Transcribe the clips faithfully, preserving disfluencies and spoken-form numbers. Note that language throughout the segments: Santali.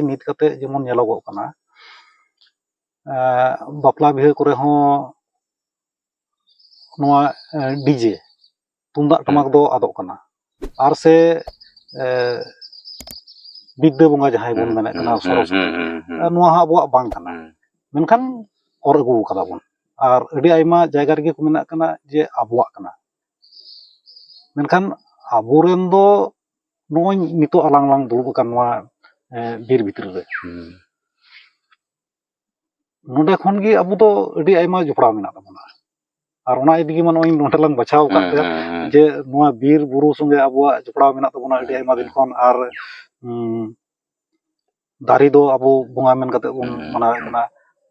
ᱱᱤᱛ ᱠᱟᱛᱮ ᱡᱮᱢᱚᱱ ᱧᱮᱞᱚᱜᱚᱜ ᱠᱟᱱᱟ, ᱮ, ᱵᱟᱯᱞᱟ ᱵᱤᱦᱟᱹ ᱠᱚᱨᱮ ᱦᱚᱸ ᱱᱚᱣᱟ ᱰᱤᱡᱮ ᱛᱩᱢᱫᱟᱜ ᱴᱟᱢᱟᱠ ᱫᱚ ᱟᱫᱚᱜ ᱠᱟᱱᱟ᱾ ᱟᱨ ᱥᱮ ᱮ, ᱵᱤᱫᱽᱫᱟᱹ ᱵᱚᱸᱜᱟ ᱡᱟᱦᱟᱸᱭ ᱵᱚᱱ ᱦᱩᱸ, ᱢᱮᱱᱮᱫ ᱦᱩᱸ, ᱠᱟᱱᱟ, ᱦᱩᱸ, ᱥᱚᱨᱚᱥᱚᱛᱤ, ᱦᱩᱸ, ᱦᱩᱸ, ᱦᱩᱸ᱾ ᱮ, ᱱᱚᱣᱟ ᱦᱚᱸ ᱟᱵᱚᱣᱟᱜ ᱵᱟᱝ ᱠᱟᱱᱟ᱾ ᱦᱩᱸ᱾ ᱢᱮᱱᱠᱷᱟᱱ ᱚᱨ ᱟᱹᱜᱩ ᱠᱟᱫᱟ ᱵᱚᱱ᱾ ᱟᱨ ᱟᱹᱰᱤ ᱟᱭᱢᱟ ᱡᱟᱭᱜᱟ ᱨᱮᱜᱮ ᱠᱚ ᱢᱮᱱᱟᱜ ᱠᱟᱱᱟ ᱡᱮ ᱟᱵᱚᱣᱟᱜ ᱠᱟᱱᱟ᱾ ᱢᱮᱱᱠᱷᱟᱱ ᱟᱵᱚᱨᱮᱱ ᱫᱚ ᱱᱚᱜᱼᱚᱭ ᱱᱤᱛᱚᱜ ᱟᱞᱟᱝ ᱞᱟᱝ ᱫᱩᱲᱩᱵ ᱟᱠᱟᱱ ᱱᱚᱣᱟ, ᱮ, ᱵᱤᱨ ᱵᱷᱤᱛᱨᱤ ᱨᱮ᱾ ᱦᱩᱸ᱾ ᱱᱚᱰᱮ ᱠᱷᱚᱱ ᱜᱮ ᱟᱵᱚ ᱫᱚ ᱟᱹᱰᱤ ᱟᱭᱢᱟ ᱡᱚᱯᱲᱟᱣ ᱢᱮᱱᱟᱜ ᱛᱟᱵᱚᱱᱟ᱾ ᱟᱨ ᱚᱱᱟ ᱤᱫᱤ ᱜᱮ ᱢᱟ ᱱᱚᱜᱼᱚᱭ ᱱᱚᱰᱮ ᱞᱟᱝ ᱵᱟᱪᱷᱟᱣ ᱟᱠᱟᱫ ᱦᱩᱸ, ᱛᱮ, ᱦᱩᱸ, ᱦᱩᱸ᱾ ᱡᱮ ᱱᱚᱣᱟ ᱵᱤᱨ ᱵᱩᱨᱩ ᱥᱚᱸᱜᱮ ᱟᱵᱚᱣᱟᱜ ᱡᱚᱯᱲᱟᱣ ᱢᱮᱱᱟᱜ ᱛᱟᱵᱚᱱᱟ ᱟᱹᱰᱤ ᱦᱩᱸ, ᱟᱭᱢᱟ ᱫᱤᱱ ᱦᱩᱸ᱾ ᱠᱷᱚᱱ᱾ ᱟᱨ, ᱩᱸ, ᱫᱟᱨᱮ ᱫᱚ ᱟᱵᱚ ᱵᱚᱸᱜᱟ ᱢᱮᱱ ᱠᱟᱛᱮ ᱵᱚᱱ ᱦᱩᱸ, ᱢᱟᱱᱟᱣᱮᱫ ᱦᱩᱸ᱾ ᱠᱟᱱᱟ᱾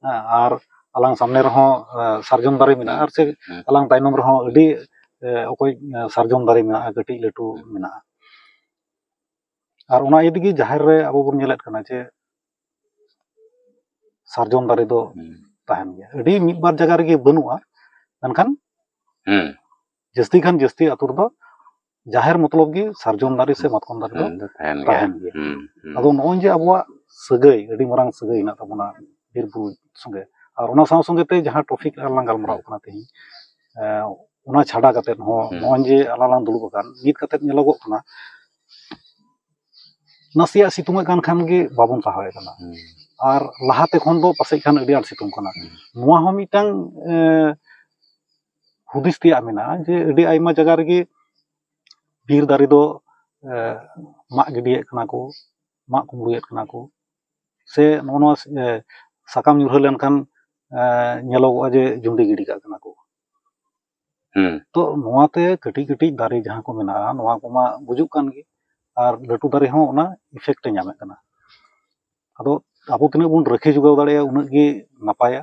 ᱦᱮᱸ, ᱟᱨ ᱟᱞᱟᱝ ᱥᱟᱢᱱᱮ ᱨᱮᱦᱚᱸ, ᱮ, ᱥᱟᱨᱡᱚᱢ ᱫᱟᱨᱮ ᱢᱮᱱᱟᱜᱼᱟ, ᱦᱩᱸ, ᱟᱨ ᱥᱮ ᱦᱩᱸ᱾ ᱟᱞᱟᱝ ᱛᱟᱭᱱᱚᱢ ᱨᱮᱦᱚᱸ ᱟᱹᱰᱤ, ᱮ, ᱚᱠᱚᱭ, ᱮ, ᱥᱟᱨᱡᱚᱢ ᱫᱟᱨᱮ ᱢᱮᱱᱟᱜᱼᱟ, ᱠᱟᱹᱴᱤᱡ ᱞᱟᱹᱴᱩ ᱦᱩᱸ᱾ ᱢᱮᱱᱟᱜᱼᱟ᱾ ᱟᱨ ᱚᱱᱟ ᱤᱭᱟᱹ ᱛᱮᱜᱮ ᱡᱟᱦᱮᱨ ᱨᱮ ᱟᱵᱚ ᱵᱚᱱ ᱧᱮᱞᱮᱫ ᱠᱟᱱᱟ ᱡᱮ ᱥᱟᱨᱡᱚᱢ ᱫᱟᱨᱮ ᱫᱚ ᱦᱩᱸ᱾ ᱛᱟᱦᱮᱱ ᱜᱮᱭᱟ᱾ ᱟᱹᱰᱤ ᱢᱤᱫ ᱵᱟᱨ ᱡᱟᱭᱜᱟ ᱨᱮᱜᱮ ᱵᱟᱹᱱᱩᱜᱼᱟ, ᱢᱮᱱᱠᱷᱟᱱ ᱦᱩᱸ᱾ ᱡᱟᱹᱥᱛᱤ ᱠᱷᱟᱱ ᱡᱟᱹᱥᱛᱤ ᱟᱹᱛᱩ ᱨᱮᱫᱚ ᱡᱟᱦᱮᱨ ᱢᱚᱛᱞᱚᱵ ᱜᱮ ᱥᱟᱨᱡᱚᱢ ᱫᱟᱨᱮ ᱥᱮ ᱦᱩᱸ᱾ ᱢᱟᱛᱠᱚᱢ ᱫᱟᱨᱮ ᱫᱚ ᱦᱩᱸ, ᱫᱚ ᱛᱟᱦᱮᱱ ᱜᱮᱭᱟ᱾ ᱛᱟᱦᱮᱱ ᱜᱮᱭᱟ᱾ ᱦᱩᱸ, ᱦᱩᱸ᱾ ᱟᱫᱚ ᱱᱚᱜᱼᱚᱭ ᱡᱮ ᱟᱵᱚᱣᱟᱜ ᱥᱟᱹᱜᱟᱹᱭ, ᱟᱹᱰᱤ ᱢᱟᱨᱟᱝ ᱥᱟᱹᱜᱟᱹᱭ ᱦᱮᱱᱟᱜ ᱛᱟᱵᱚᱱᱟ ᱵᱤᱨ ᱵᱩᱨᱩ ᱥᱚᱸᱜᱮ, ᱟᱨ ᱚᱱᱟ ᱥᱟᱶ ᱥᱚᱸᱜᱮ ᱛᱮ ᱡᱟᱦᱟᱸ ᱴᱚᱯᱤᱠ ᱨᱮ ᱞᱟᱝ ᱜᱟᱞᱢᱟᱨᱟᱣ ᱦᱩᱸ᱾ ᱠᱟᱱᱟ ᱛᱮᱦᱮᱧ, ᱮ, ᱚᱱᱟ ᱪᱷᱟᱰᱟ ᱠᱟᱛᱮ ᱦᱚᱸ ᱦᱩᱸ᱾ ᱱᱚᱜᱼᱚᱭ ᱡᱮ ᱟᱞᱟᱝ ᱞᱟᱝ ᱫᱩᱲᱩᱵ ᱟᱠᱟᱱ, ᱱᱤᱛ ᱠᱟᱛᱮ ᱧᱮᱞᱚᱜᱚᱜ ᱠᱟᱱᱟ ᱱᱟᱥᱮᱭᱟᱜ ᱥᱤᱛᱩᱝ ᱮᱫ ᱠᱟᱱ ᱠᱷᱟᱱ ᱜᱮ ᱵᱟᱵᱚᱱ ᱥᱟᱦᱟᱣᱮᱫ ᱠᱟᱱᱟ᱾ ᱦᱩᱸ᱾ ᱟᱨ ᱞᱟᱦᱟᱛᱮ ᱠᱷᱚᱱ ᱫᱚ ᱯᱟᱥᱮᱡ ᱠᱷᱟᱱ ᱟᱹᱰᱤ ᱟᱸᱴ ᱥᱤᱛᱩᱝ ᱠᱟᱱᱟ᱾ ᱦᱩᱸ᱾ ᱱᱚᱣᱟ ᱦᱚᱸ ᱢᱤᱫᱴᱟᱝ, ᱮ, ᱦᱩᱫᱤᱥ ᱛᱮᱭᱟᱜ ᱢᱮᱱᱟᱜᱼᱟ ᱡᱮ ᱟᱹᱰᱤ ᱟᱭᱢᱟ ᱡᱟᱭᱜᱟ ᱨᱮᱜᱮ ᱵᱤᱨ ᱫᱟᱨᱮ ᱫᱚ, ᱮ, ᱢᱟᱜ ᱜᱤᱰᱤᱭᱮᱫ ᱠᱟᱱᱟ ᱠᱚ, ᱢᱟᱜ ᱠᱩᱢᱵᱽᱲᱩᱭᱮᱫ ᱠᱟᱱᱟ ᱠᱚ, ᱥᱮ ᱱᱚᱜᱼᱚ ᱱᱚᱣᱟ, ᱮ, ᱥᱟᱠᱟᱢ ᱧᱩᱨᱦᱟᱹ ᱞᱮᱱᱠᱷᱟᱱ, ᱮ, ᱧᱮᱞᱚᱜᱚᱜᱼᱟ ᱡᱮ ᱡᱩᱸᱰᱤ ᱜᱤᱰᱤ ᱠᱟᱜ ᱠᱟᱱᱟ ᱠᱚ᱾ ᱦᱩᱸ᱾ ᱛᱚ ᱱᱚᱣᱟᱛᱮ ᱠᱟᱹᱴᱤᱡ ᱠᱟᱹᱴᱤᱡ ᱫᱟᱨᱮ ᱡᱟᱦᱟᱸ ᱠᱚ ᱢᱮᱱᱟᱜᱼᱟ, ᱱᱚᱣᱟ ᱠᱚᱢᱟ ᱜᱩᱡᱩᱜ ᱠᱟᱱ ᱜᱮ, ᱟᱨ ᱞᱟᱹᱴᱩ ᱫᱟᱨᱮ ᱦᱚᱸ ᱚᱱᱟ effect ᱮ ᱧᱟᱢᱮᱫ ᱠᱟᱱᱟ᱾ ᱟᱫᱚ ᱟᱵᱚ ᱛᱤᱱᱟᱹᱜ ᱵᱚᱱ ᱨᱟᱹᱠᱷᱤ ᱡᱚᱜᱟᱣ ᱫᱟᱲᱮᱭᱟᱜᱼᱟ, ᱩᱱᱟᱹᱜ ᱜᱮ ᱱᱟᱯᱟᱭᱟ᱾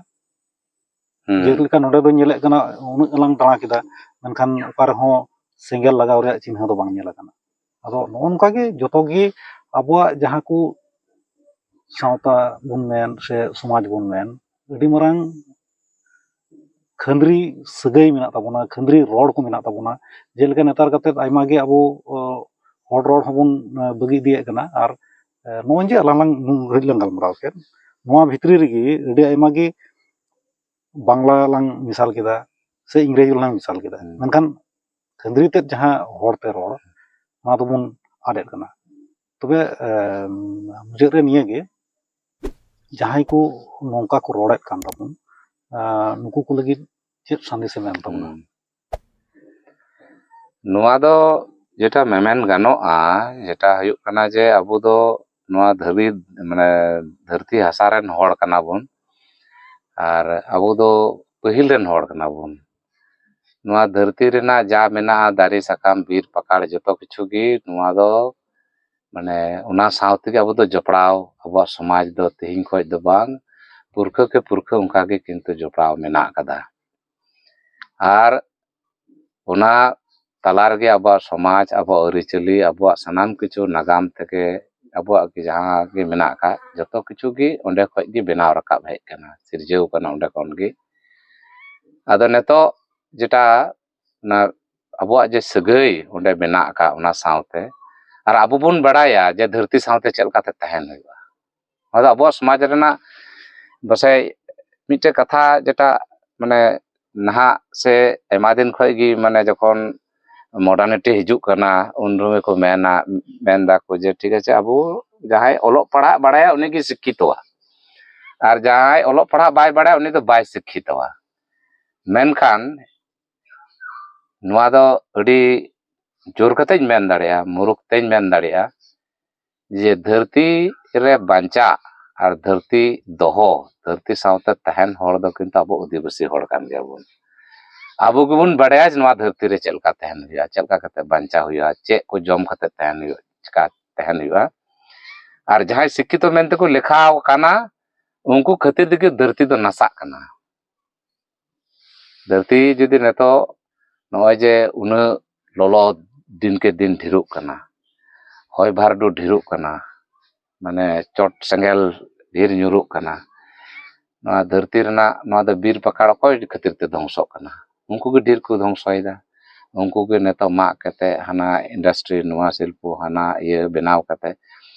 ᱦᱩᱸ᱾ ᱡᱮᱞᱮᱠᱟ ᱱᱚᱰᱮ ᱫᱚ ᱧᱮᱞᱮᱫ ᱠᱟᱱᱟ, ᱩᱱᱟᱹᱜ ᱞᱟᱝ ᱫᱟᱬᱟ ᱠᱮᱫᱟ, ᱢᱮᱱᱠᱷᱟᱱ ᱚᱠᱟ ᱨᱮᱦᱚᱸ ᱥᱮᱸᱜᱮᱞ ᱞᱟᱜᱟᱣ ᱨᱮᱭᱟᱜ ᱪᱤᱱᱦᱟᱹ ᱫᱚ ᱵᱟᱝ ᱧᱮᱞ ᱟᱠᱟᱱᱟ᱾ ᱟᱫᱚ ᱱᱚᱜᱼᱚ ᱱᱚᱝᱠᱟ ᱜᱮ ᱡᱚᱛᱚ ᱜᱮ ᱟᱵᱚᱣᱟᱜ ᱡᱟᱦᱟᱸ ᱠᱚ ᱥᱟᱶᱛᱟ ᱵᱚᱱ ᱢᱮᱱ ᱥᱮ ᱥᱚᱢᱟᱡᱽ ᱵᱚᱱ ᱢᱮᱱ, ᱟᱹᱰᱤ ᱢᱟᱨᱟᱝ ᱠᱷᱟᱹᱱᱫᱽᱨᱤ ᱥᱟᱹᱜᱟᱹᱭ ᱢᱮᱱᱟᱜ ᱛᱟᱵᱚᱱᱟ, ᱠᱷᱟᱹᱱᱫᱽᱨᱤ ᱨᱚᱲ ᱠᱚ ᱢᱮᱱᱟᱜ ᱛᱟᱵᱚᱱᱟ᱾ ᱡᱮᱞᱮᱠᱟ ᱱᱮᱛᱟᱨ ᱠᱟᱛᱮᱫ ᱟᱭᱢᱟ ᱜᱮ ᱟᱵᱚ, ᱚ, ᱦᱚᱲ ᱨᱚᱲ ᱦᱚᱸᱵᱚᱱ, ᱮ, ᱵᱟᱹᱜᱤ ᱤᱫᱤᱭᱮᱫ ᱠᱟᱱᱟ᱾ ᱟᱨ ᱱᱚᱜᱼᱚᱭ ᱡᱮ ᱟᱞᱟᱝ ᱞᱟᱝ ᱱᱩᱱ ᱜᱷᱟᱹᱲᱤᱡ ᱞᱟᱝ ᱜᱟᱞᱢᱟᱨᱟᱣ ᱠᱮᱫ, ᱱᱚᱣᱟ ᱵᱷᱤᱛᱨᱤ ᱨᱮᱜᱮ ᱟᱹᱰᱤ ᱟᱭᱢᱟ ᱜᱮ ᱵᱟᱝᱞᱟ ᱞᱟᱝ ᱢᱮᱥᱟᱞ ᱠᱮᱫᱟ ᱥᱮ ᱤᱝᱨᱮᱡᱤ ᱞᱟᱝ ᱢᱮᱥᱟᱞ ᱠᱮᱫᱟ, ᱦᱩᱸ᱾ ᱢᱮᱱᱠᱷᱟᱱ ᱠᱷᱟᱹᱱᱫᱽᱨᱤ ᱛᱮᱫ ᱡᱟᱦᱟᱸ ᱦᱚᱲᱛᱮ ᱨᱚᱲ, ᱚᱱᱟ ᱫᱚᱵᱚᱱ ᱟᱫ ᱮᱫ ᱠᱟᱱᱟ᱾ ᱛᱚᱵᱮ ᱮᱢ, ᱢᱩᱪᱟᱹᱫ ᱨᱮ ᱱᱤᱭᱟᱹ ᱜᱮ, ᱡᱟᱦᱟᱸᱭ ᱠᱚ ᱱᱚᱝᱠᱟ ᱠᱚ ᱨᱚᱲᱮᱫ ᱠᱟᱱ ᱛᱟᱵᱚᱱ, ᱟᱸ, ᱱᱩᱠᱩ ᱠᱚ ᱞᱟᱹᱜᱤᱫ ᱪᱮᱫ ᱥᱟᱸᱫᱮᱥ ᱮᱢ ᱮᱢ ᱛᱟᱵᱚᱱᱟ? ᱦᱩᱸ᱾ ᱱᱚᱣᱟ ᱫᱚ ᱡᱮᱴᱟ ᱢᱮᱢᱮᱱ ᱜᱟᱱᱚᱜᱼᱟ, ᱡᱮᱴᱟ ᱦᱩᱭᱩᱜ ᱠᱟᱱᱟ ᱡᱮ ᱟᱵᱚ ᱫᱚ ᱱᱚᱣᱟ ᱫᱷᱟᱹᱵᱤ, ᱢᱟᱱᱮ, ᱫᱷᱟᱹᱨᱛᱤ ᱦᱟᱥᱟ ᱨᱮᱱ ᱦᱚᱲ ᱠᱟᱱᱟ ᱵᱚᱱ, ᱟᱨ ᱟᱵᱚ ᱫᱚ ᱯᱟᱹᱦᱤᱞ ᱨᱮᱱ ᱦᱚᱲ ᱠᱟᱱᱟ ᱵᱚᱱ᱾ ᱱᱚᱣᱟ ᱫᱷᱟᱹᱨᱛᱤ ᱨᱮᱱᱟᱜ ᱡᱟ ᱢᱮᱱᱟᱜᱼᱟ, ᱫᱟᱨᱮ, ᱥᱟᱠᱟᱢ, ᱵᱤᱨ, ᱯᱟᱠᱟᱲ, ᱡᱚᱛᱚ ᱠᱤᱪᱷᱩ ᱜᱮ ᱱᱚᱣᱟ ᱫᱚ, ᱢᱟᱱᱮ, ᱚᱱᱟ ᱥᱟᱶ ᱛᱮᱜᱮ ᱟᱵᱚ ᱫᱚ ᱡᱚᱯᱲᱟᱣ᱾ ᱟᱵᱚᱣᱟᱜ ᱥᱚᱢᱟᱡᱽ ᱫᱚ ᱛᱮᱦᱮᱧ ᱠᱷᱚᱱ ᱫᱚ ᱵᱟᱝ, ᱯᱩᱨᱠᱷᱟᱹ ᱠᱮ ᱯᱩᱨᱠᱷᱟᱹ ᱚᱱᱠᱟ ᱜᱮ ᱠᱤᱱᱛᱩ ᱡᱚᱯᱲᱟᱣ ᱢᱮᱱᱟᱜ ᱟᱠᱟᱫᱟ᱾ ᱟᱨ ᱚᱱᱟ ᱛᱟᱞᱟ ᱨᱮᱜᱮ ᱟᱵᱚᱣᱟᱜ ᱥᱚᱢᱟᱡᱽ, ᱟᱵᱚᱣᱟᱜ ᱟᱹᱨᱤᱪᱟᱹᱞᱤ, ᱟᱵᱚᱣᱟᱜ ᱥᱟᱱᱟᱢ ᱠᱤᱪᱷᱩ ᱱᱟᱜᱟᱢ ᱛᱷᱮᱠᱮ ᱟᱵᱚᱣᱟᱜ ᱜᱮ ᱡᱟᱦᱟᱸ ᱜᱮ ᱢᱮᱱᱟᱜ ᱟᱠᱟᱫ, ᱡᱚᱛᱚ ᱠᱤᱪᱷᱩ ᱜᱮ ᱚᱸᱰᱮ ᱠᱷᱚᱱ ᱜᱮ ᱵᱮᱱᱟᱣ ᱨᱟᱠᱟᱵ ᱦᱮᱡ ᱟᱠᱟᱱᱟ, ᱥᱤᱨᱡᱟᱹᱣ ᱟᱠᱟᱱᱟ ᱚᱸᱰᱮ ᱠᱷᱚᱱ ᱜᱮ᱾ ᱟᱫᱚ ᱱᱤᱛᱚᱜ ᱡᱮᱴᱟ ᱚᱱᱟ ᱟᱵᱚᱣᱟᱜ ᱡᱮ ᱥᱟᱹᱜᱟᱹᱭ ᱚᱸᱰᱮ ᱢᱮᱱᱟᱜ ᱟᱠᱟᱫ ᱚᱱᱟ ᱥᱟᱶᱛᱮ, ᱟᱨ ᱟᱵᱚ ᱵᱚᱱ ᱵᱟᱲᱟᱭᱟ ᱡᱮ ᱫᱷᱟᱹᱨᱛᱤ ᱥᱟᱶᱛᱮ ᱪᱮᱫ ᱞᱮᱠᱟᱛᱮ ᱛᱟᱦᱮᱱ ᱦᱩᱭᱩᱜᱼᱟ᱾ ᱱᱚᱣᱟ ᱫᱚ ᱟᱵᱚᱣᱟᱜ ᱥᱚᱢᱟᱡᱽ ᱨᱮᱱᱟᱜ ᱯᱟᱥᱮᱡ ᱢᱤᱫᱴᱮᱡ ᱠᱟᱛᱷᱟ ᱡᱮᱴᱟ, ᱢᱟᱱᱮ, ᱱᱟᱦᱟᱜ ᱥᱮ ᱟᱭᱢᱟ ᱫᱤᱱ ᱠᱷᱚᱱ ᱜᱮ, ᱢᱟᱱᱮ, ᱡᱚᱠᱷᱚᱱ modernity ᱦᱤᱡᱩᱜ ᱠᱟᱱᱟ, ᱩᱱ ᱨᱮᱜᱮ ᱠᱚ ᱢᱮᱱᱟ, ᱢᱮᱱ ᱫᱟᱠᱚ ᱡᱮ, ᱴᱷᱤᱠ ᱟᱪᱷᱮ, ᱟᱵᱚ ᱡᱟᱦᱟᱸᱭ ᱚᱞᱚᱜ ᱯᱟᱲᱦᱟᱜ ᱵᱟᱲᱟᱭᱟ ᱩᱱᱤ ᱜᱮ ᱥᱤᱠᱠᱷᱤᱛᱚᱣᱟ, ᱟᱨ ᱡᱟᱦᱟᱸᱭ ᱚᱞᱚᱜ ᱯᱟᱲᱦᱟᱜ ᱵᱟᱭ ᱵᱟᱲᱟᱭᱟ ᱩᱱᱤ ᱫᱚ ᱵᱟᱭ ᱥᱤᱠᱠᱷᱤᱛᱚᱣᱟ᱾ ᱢᱮᱱᱠᱷᱟᱱ ᱱᱚᱣᱟ ᱫᱚ ᱟᱹᱰᱤ ᱡᱳᱨ ᱠᱟᱛᱮᱧ ᱢᱮᱱ ᱫᱟᱲᱮᱭᱟᱜᱼᱟ, ᱢᱩᱨᱩᱠ ᱛᱮᱧ ᱢᱮᱱ ᱫᱟᱲᱮᱭᱟᱜᱼᱟ, ᱡᱮ ᱫᱷᱟᱹᱨᱛᱤ ᱨᱮ ᱵᱟᱧᱪᱟᱜ ᱟᱨ ᱫᱷᱟᱹᱨᱛᱤ ᱫᱚᱦᱚ, ᱫᱷᱟᱹᱨᱛᱤ ᱥᱟᱶᱛᱮ ᱛᱟᱦᱮᱱ ᱦᱚᱲ ᱫᱚ ᱠᱤᱱᱛᱩ ᱟᱵᱚ ᱟᱹᱫᱤᱵᱟᱹᱥᱤ ᱦᱚᱲ ᱠᱟᱱ ᱜᱮᱭᱟᱵᱚᱱ᱾ ᱟᱵᱚ ᱜᱮᱵᱚᱱ ᱵᱟᱲᱟᱭᱟ ᱡᱮ ᱱᱚᱣᱟ ᱫᱷᱟᱹᱨᱛᱤ ᱨᱮ ᱪᱮᱫ ᱞᱮᱠᱟ ᱛᱟᱦᱮᱱ ᱦᱩᱭᱩᱜᱼᱟ, ᱪᱮᱫ ᱞᱮᱠᱟ ᱠᱟᱛᱮ ᱵᱟᱧᱪᱟᱣ ᱦᱩᱭᱩᱜᱼᱟ, ᱪᱮᱫ ᱠᱚ ᱡᱚᱢ ᱠᱟᱛᱮ ᱛᱟᱦᱮᱱ ᱦᱩᱭᱩᱜᱼᱟ, ᱪᱮᱠᱟ ᱛᱟᱦᱮᱱ ᱦᱩᱭᱩᱜᱼᱟ᱾ ᱟᱨ ᱡᱟᱦᱟᱸᱭ ᱥᱤᱠᱠᱷᱤᱛᱚ ᱢᱮᱱᱛᱮᱠᱚ ᱞᱮᱠᱷᱟ ᱟᱠᱟᱱᱟ, ᱩᱱᱠᱩ ᱠᱷᱟᱹᱛᱤᱨ ᱛᱮᱜᱮ ᱫᱷᱟᱹᱨᱛᱤ ᱫᱚ ᱱᱟᱥᱟᱜ ᱠᱟᱱᱟ᱾ ᱫᱷᱟᱹᱨᱛᱤ ᱡᱩᱫᱤ ᱱᱤᱛᱚᱜ ᱱᱚᱜᱼᱚᱭ ᱡᱮ ᱩᱱᱟᱹᱜ ᱞᱚᱞᱚ ᱫᱤᱱᱠᱮ ᱫᱤᱱ ᱰᱷᱮᱨᱚᱜ ᱠᱟᱱᱟ, ᱦᱚᱭ ᱵᱷᱟᱨᱰᱩ ᱰᱷᱮᱨᱚᱜ ᱠᱟᱱᱟ, ᱢᱟᱱᱮ, ᱪᱚᱴ ᱥᱮᱸᱜᱮᱞ ᱰᱷᱮᱨ ᱧᱩᱨᱩᱜ ᱠᱟᱱᱟ, ᱱᱚᱣᱟ ᱫᱷᱟᱹᱨᱛᱤ ᱨᱮᱱᱟᱜ, ᱱᱚᱣᱟ ᱫᱚ ᱵᱤᱨ ᱯᱟᱠᱟᱲ ᱚᱠᱚᱭ ᱠᱷᱟᱹᱛᱤᱨ ᱛᱮ ᱫᱷᱚᱝᱥᱚᱜ ᱠᱟᱱᱟ? ᱩᱱᱠᱩ ᱜᱮ ᱰᱷᱮᱨ ᱠᱚ ᱫᱷᱚᱝᱥᱚᱭᱮᱫᱟ᱾ ᱩᱱᱠᱩ ᱜᱮ ᱱᱤᱛᱚᱜ ᱢᱟᱜ ᱠᱟᱛᱮ ᱦᱟᱱᱟ industry, ᱱᱚᱣᱟ ᱥᱤᱞᱯᱚ, ᱦᱟᱱᱟ ᱤᱭᱟᱹ ᱵᱮᱱᱟᱣ ᱠᱟᱛᱮ